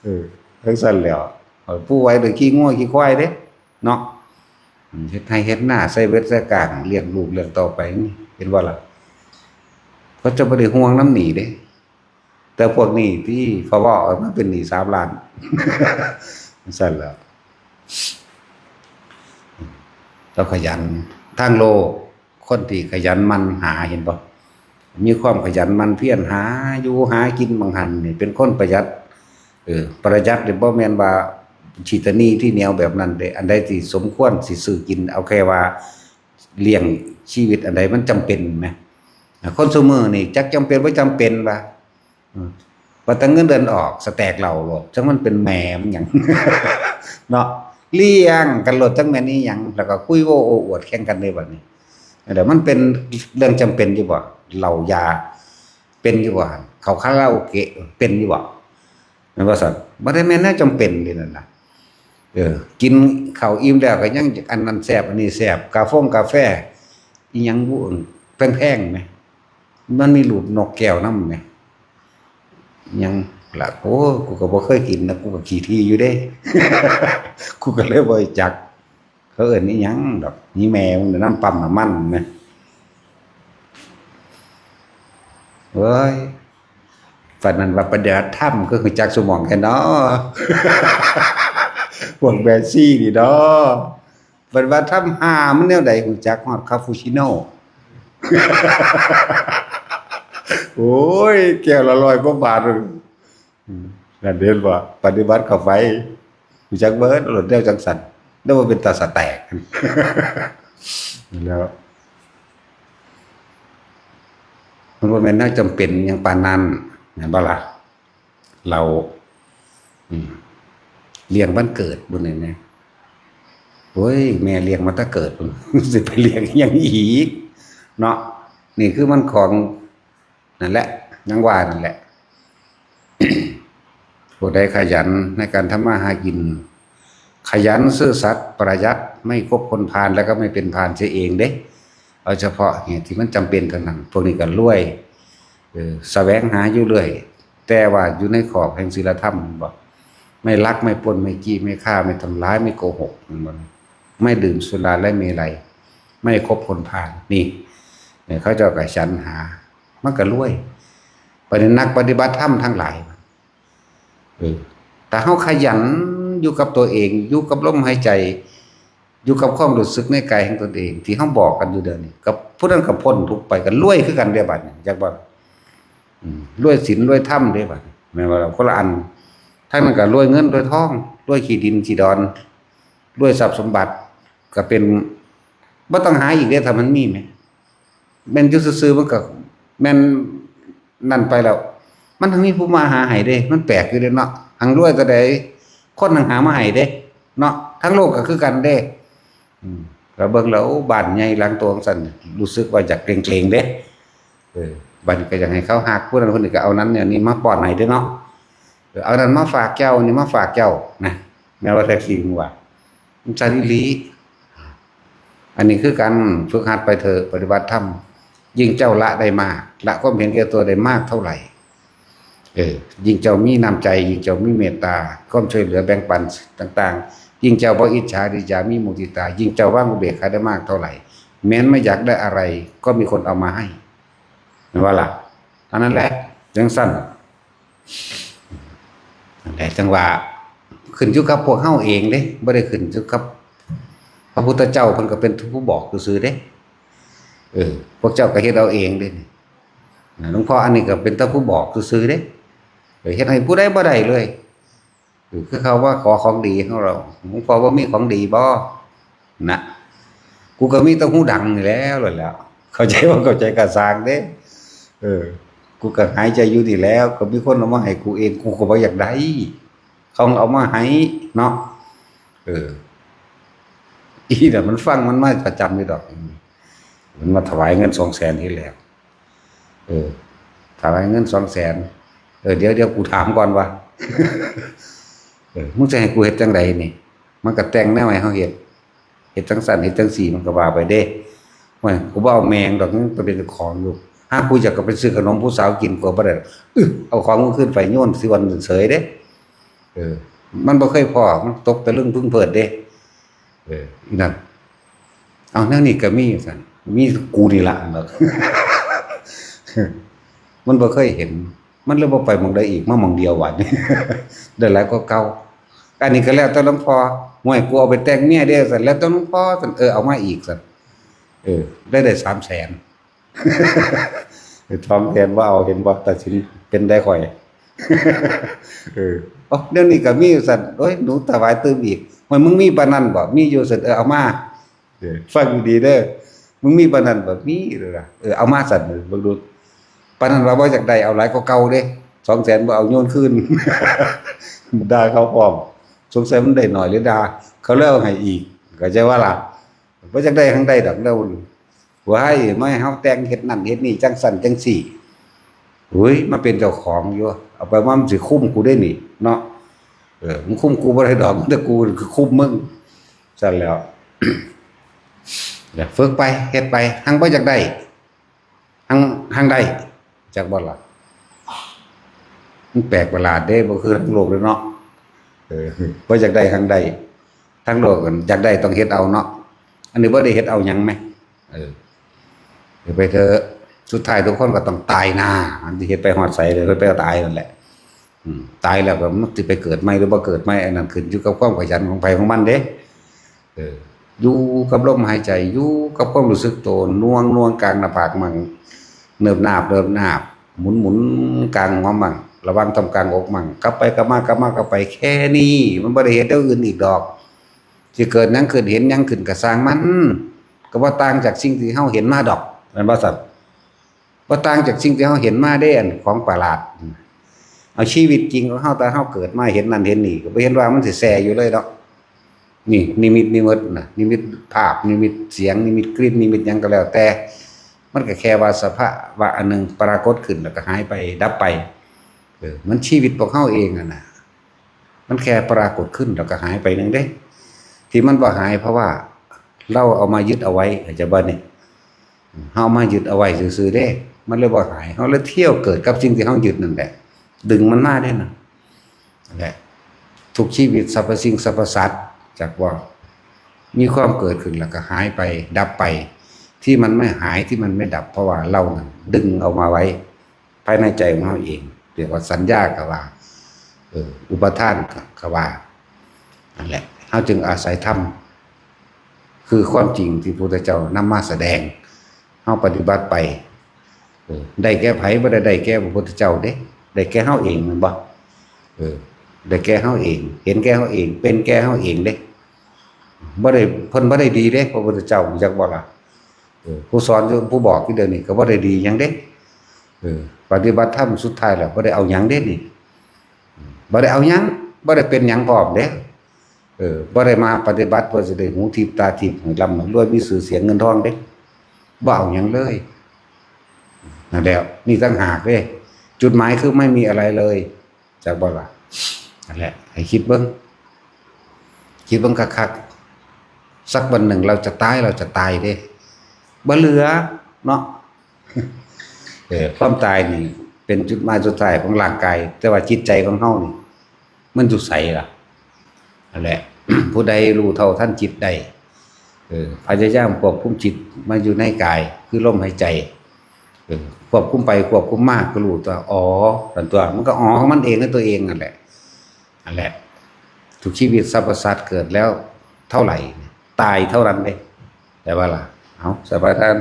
เออ จั่งซั่นแหล้ว เออ ปู่ไหวโดยขี่งัวขี่ควายเด้ เนาะ อืม เฮ็ดไฮ่เฮ็ดนา ใส่เวทใส่กลาง เลี้ยงลูกเลี้ยงเต้าไปนี่ เห็นบ่ล่ะ เขาเจ้าบ่ได้ห่วงนำหนี้เด้ แต่พวกนี้ที่เขาเว้าออกมาเป็นหนี้สามล้าน จั่งซั่นแหล้ว เจ้าขยัน ทางโลก คนที่ขยันหมั่นหา เห็นบ่ มีความขยันหมั่นเพียรหาอยู่หากิน บางหันนี่เป็นคนประหยัด เออ ประหยัดนี่บ่แม่นว่าขี้ตะหนี่ทีเหนียวแบบนั้นเด้ อันใดที่สมควรสิซื้อกิน เอาแค่ว่าเลี้ยงชีวิต อันใดมันจำเป็นแหม อ่ะ คนซุมื้อนี่จักจำเป็นบ่จำเป็นว่า อืม ว่าแต่เงินเดือนออก สแต็กเหล้าโลด จักมันเป็นแหมมันหยัง เนาะ เลี้ยงกันโลด จักแม่นอีหยัง แล้วก็คุยโอ้โอ้อวดแข่งกันเด้บัดนี้ เดี๋ยวมันเป็นเรื่องจำเป็นอยู่บ่ เหล้ายาเป็นอยู่บ่ เข้าคาราโอเกะเป็นอยู่บ่ แม่นบ่ซั่น บ่ได้แม่นแนวจำเป็นเด้นั่นน่ะ เออ กินข้าวอิ่มแล้วก็ยังอันนั้นแซ่บ อันนี้แซ่บ กาฟงกาแฟ อีหยังบุ แพงๆ แหม มันมีรูปนกแก้วนำแหม หยังล่ะ โอ้ กูก็บ่เคยกินนะ กูก็ขี้ถี่อยู่เด้ กูก็เลยบ่รู้จัก เขาเอิ้นอีหยังดอก นี่แม่มึงน่ะ นำปั๊มน้ำมันแหม เฮ้ย ปานนั้นว่าปฏิบัติธรรมก็คือจักสมองแค่เนาะ พวกแม่ชีนี่เนาะ ปฏิบัติธรรมหามันแนวใด รู้จักฮอดคาปูชิโน่ โอ้ย แก้วละร้อยกว่าบาท อืม นั่นเห็นบ่ ปฏิบัติเข้าไป รู้จักเบิด โลดแนวจังสัน แล้วว่าเป็นตาสะแตก แล้ว มันบ่แม่นแนวจำเป็นหยังปานนั้น แม่นบ่ล่ะ เรา อืม เลี้ยงวันเกิดบุญนี่นะ โอ้ย แม่เลี้ยงมาแต่เกิดบุญ สิไปเลี้ยงหยังอีก เนาะ นี่คือมันของ นั่นแหละ ยังว่านั่นแหละ ผู้ใดขยันในการทำมาหากิน ขยันซื่อสัตย์ประหยัด ไม่คบคนพาลแล้วก็ไม่เป็นพาลเสียเองเด้ เอาเฉพาะเหตุที่มันจำเป็นเท่านั้น พวกนี้ก็รวย เออ แสวงหาอยู่เรื่อย แต่ว่าอยู่ในขอบแห่งศีลธรรม บ่ ไม่ลัก ไม่ปล้น ไม่จี้ ไม่ฆ่า ไม่ทำร้าย ไม่โกหก แม่นบ่ ไม่ดื่มสุราและเมรัย ไม่คบคนพาล นี่ เนี่ย เขาเจ้าก็สรรหา มันก็รวย บัดนี้นักปฏิบัติธรรมทั้งหลาย เออ ถ้าเฮาขยันอยู่กับตัวเอง อยู่กับลมหายใจ อยู่กับความรู้สึกในกายของตนเอง ที่เฮาบอกกันอยู่เดี๋ยวนี้ กับผู้นั้นก็พ้นทุกข์ไป ก็รวยคือกันเด้บัดนี้ จักบ่ อืม รวยศีลรวยธรรมเด้บัดนี้ แม่นบ่ล่ะ คนละอัน ทางนั้นก็รวยเงินรวยทอง รวยขี้ดินขี้ดอน รวยทรัพย์สมบัติ ก็เป็น บ่ต้องหาอีกเด้ ถ้ามันมีแหม แม่นอยู่ซื่อๆ มันก็แม่นนั่นไปแล้ว มันทั้งมีผู้มาหาให้เด้ มันแปลกอยู่เด้เนาะ หังรวยเท่าใด คนหังหามาให้เด้ เนาะ ทั้งโลกก็คือกันเด้ อืม ก็เบิ่งแล้ว โอ้ บ้านใหญ่หลังโตจั่งซั้น รู้สึกว่าอยากเกรงๆ เด้ เออ บัดนี้ก็อยากให้เขาฮักผู้นั้นคนนี้ ก็เอานั้นเนี่ยนี่มาป้อนให้เด้เนาะ เออ เอานั้นมาฝากเจ้า นี่มาฝากเจ้า นะ แม่นว่าแท็กซี่มึงว่า มันซั่นอีหลี อันนี้คือการฝึกหัดไปเถอะ ปฏิบัติธรรม ยิ่งเจ้าละได้มาก ละความเห็นแก่ตัวได้มากเท่าไหร่ เออ ยิ่งเจ้ามีน้ำใจ ยิ่งเจ้ามีเมตตา ความช่วยเหลือแบ่งปันต่างๆ ยิ่งเจ้าบ่อิจฉาริษยา มีมุทิตา ยิ่งเจ้าวางอุเบกขาได้มากเท่าไหร่ แม้นไม่อยากได้อะไร ก็มีคนเอามาให้ แม่นบ่ล่ะ อันนั้นแหละ จั่งซั้น นั่นแหละ จั่งว่า ขึ้นอยู่กับพวกเฮาเองเด้ บ่ได้ขึ้นอยู่กับ พระพุทธเจ้า เพิ่นก็เป็นผู้บอกซื่อๆ เด้ เออ พวกเจ้าก็เฮ็ดเอาเองเด้ นะ หลวงพ่ออันนี้ก็เป็นแต่ผู้บอกซื่อๆ เด้ เออ เฮ็ดให้ผู้ใดบ่ได้เลย เออ คือเขาว่าขอของดีของเรา หลวงพ่อบ่มีของดีบ่ นะ กูก็มีแต่หูดังนี่แหล้ว แล้ว เข้าใจบ่เข้าใจก็ซ่างเด้ เออ กูก็หายใจอยู่นี่แหล้ว ก็มีคนเอามาให้กูเอง กูก็บ่อยากได้ เขาเอามาให้เนาะ เออ อีน่ะมันฟังมันมาประจำนี่ดอก มันมาถวายเงินสองแสนทีแรก เออ ถวายเงินสองแสน เออ เดี๋ยว เดี๋ยวกูถามก่อนว่า เออ มึงจะให้กูเฮ็ดจั่งใดนี่ มันก็แต่งแนวให้เฮาเฮ็ด เฮ็ดจั่งซั้น เฮ็ดจั่งซี้ มันก็ว่าไปเด้ โอ้ย กูบ่เอาแม่งดอก มึงไปเป็นเจ้าของอยู่ หากูอยากก็ไปซื้อขนมผู้สาวกิน กูบ่ได้ อึ เอาของมึงขึ้นไปโยนสิวันเสยเด้ เออ มันบ่เคยพ้อ มันตกตะลึงพึงเพลิดเด้ เออ อีนั่น เอาแนวนี้ก็มีซั่น มีกูนี่ล่ะ มันบ่เคยเห็น มันเลยบ่ไปหม่องใดอีก มาหม่องเดียวบัดนี้ ได้หลายกว่าเก่า อันนี้ก็แล้วแต่หลวงพ่อ ห่วย กูเอาไปแต่งเมียเด้ซั่น แล้วแต่หลวงพ่อซั่น เออ เอามาอีกซั่น เออ ได้ ได้สามแสน สองแสนบ่เอา เห็นบ่ ตัดสินเป็นได้ข่อย เออ โอ้ เดี๋ยวนี้ก็มีซั่น โอ้ย หนูถวายตื่มอีก ห่วย มึงมีปานนั้นบ่ มีอยู่ซั่น เออ เอามา เออ ฟังดีๆ เด้อ มึงมีปานนั้นบ่ มีเลยล่ะ เออ เอามาซั่น เบิ่งดู ปานนั้นว่าบ่อยากได้ เอาหลายกว่าเก่าเด้ สองแสนบ่เอา โยนคืน ด่าเขาพร้อม สงสัยมันได้น้อยหรือด่า เขาเลยเอาให้อีก เข้าใจบ่ล่ะ บ่อยากได้หังใดดอก แล้ว ว่าให้มาให้เฮาแต่งเฮ็ดนั่นเฮ็ดนี่ จั่งซั้นจั่งซี้ อุ้ย มาเป็นเจ้าของอยู่ เอาไปมามันสิคุมกูได้นี่ เนาะ เออ มึงคุมกูบ่ได้ดอก แต่กูคือคุมมึง ซั่นแล้ว แล้วฝึกไป เฮ็ดไป หังบ่อยากได้ หัง หังได้ จักบ่ล่ะ มันแปลกประหลาดเด้ บ่คือทางโลกเลยเนาะ เออ บ่อยากได้หังได้ ทางโลกกันอยากได้ต้องเฮ็ดเอาเนาะ อันนี้บ่ได้เฮ็ดเอาหยังแหม เออ เฮ็ดไปเถอะ สุดท้ายทุกคนก็ต้องตายหน้า มันสิเฮ็ดไปฮอดไสเลย เฮ็ดไปก็ตายนั่นแหละ อืม ตายแล้วก็มันสิไปเกิดใหม่หรือบ่เกิดใหม่ อันนั้นขึ้นอยู่กับความขยันของไผของมันเด้ เออ อยู่กับลมหายใจ อยู่กับความรู้สึกโต หน่วงหน่วงกลางหน้าผากมั่ง เนิบนาบ เนิบนาบ หมุนหมุนกลางหัวมั่ง ระหว่างท่ามกลางอกมั่ง กลับไปกลับมากลับมากลับไป แค่นี้ มันบ่ได้เฮ็ดแนวอื่นอีกดอก สิเกิดหยังขึ้น เห็นหยังขึ้นก็ซ่างมัน ก็บ่ต่างจากสิ่งที่เฮาเห็นมาดอก แม่นบ่ซั่น? บ่ต่างจากสิ่งที่เฮาเห็นมาเด้ อันของประหลาด เอาชีวิตจริงของเฮา แต่เฮาเกิดมาเห็นนั่นเห็นนี่ ก็บ่เห็นว่ามันสิแซ่อยู่เลยดอก นี่นิมิตนิมิตนะ นิมิตภาพ นิมิตเสียง นิมิตกลิ่น นิมิตหยังก็แล้วแต่ มันก็แค่ว่าสภาวะอันหนึ่งปรากฏขึ้นแล้วก็หายไป ดับไป เออ มันชีวิตพวกเฮาเองอะนะ มันแค่ปรากฏขึ้นแล้วก็หายไปหนึ่งเด้ ที่มันบ่หายเพราะว่าเราเอามายึดเอาไว้ เข้าใจบ่นี่? เฮามายึดเอาไว้ซื่อๆเด้ มันเลยบ่หาย เฮาเลยเที่ยวเกิดกับสิ่งที่เฮายึดนั่นแหละ ดึงมันมาเด้นะ นั่นแหละ ทุกชีวิต สรรพสิ่งสรรพสัตว์ จักว่ามีความเกิดขึ้นแล้วก็หายไป ดับไป ที่มันไม่หาย ที่มันไม่ดับ เพราะว่าเรานั่นดึงเอามาไว้ ภายในใจของเราเอง เรียกว่าสัญญาก็ว่า เออ อุปาทานก็ว่า นั่นแหละ เฮาจึงอาศัยธรรม คือความจริงที่พระพุทธเจ้านำมาแสดง เฮาปฏิบัติไป เออ ได้แก่ไผ บ่ได้ได้แก่พระพุทธเจ้าเด้ ได้แก่เฮาเอง แม่นบ่? เออ ได้แก่เฮาเอง เห็นแก่เฮาเอง เป็นแก่เฮาเองเด้ บ่ได้ เพิ่นบ่ได้ดีเด้ พระพุทธเจ้า จักบ่ล่ะ? เออ ผู้สอนอยู่ ผู้บอกอยู่เดี๋ยวนี้ก็บ่ได้ดีหยังเด้ เออ ปฏิบัติธรรมสุดท้ายแล้วบ่ได้เอาหยังเด้นี่ บ่ได้เอาหยัง บ่ได้เป็นหยังพร้อมเด้ เออ บ่ได้มาปฏิบัติเพื่อสิได้หูทิพย์ตาทิพย์ ให้ร่ำให้รวย มีชื่อเสียงเงินทองเด้ บ่เอาหยังเลย นั่นแหละ นี่ต่างหากเด้ จุดหมายคือไม่มีอะไรเลย จักบ่ล่ะ? นั่นแหละ ให้คิดเบิ่ง คิดเบิ่งคักๆ สักวันหนึ่งเราจะตาย เราจะตายเด้ บ่เหลือเนาะ เออ ความตายนี่เป็นจุดหมายสุดท้ายของร่างกาย แต่ว่าจิตใจของเฮานี่ มันอยู่ไสล่ะ? นั่นแหละ ผู้ใดรู้เท่าทันจิตได้ เออ พยายามควบคุมจิตมาอยู่ในกาย คือลมหายใจ เออ ควบคุมไปควบคุมมาก็รู้ตัว อ๋อ นั่นตัว มันก็อ๋อของมันเองในตัวเองนั่นแหละ นั่นแหละ ทุกชีวิตสรรพสัตว์เกิดแล้วเท่าไหร่ ตายเท่านั้นเด้ แต่ว่าล่ะ เอา สบายท่าน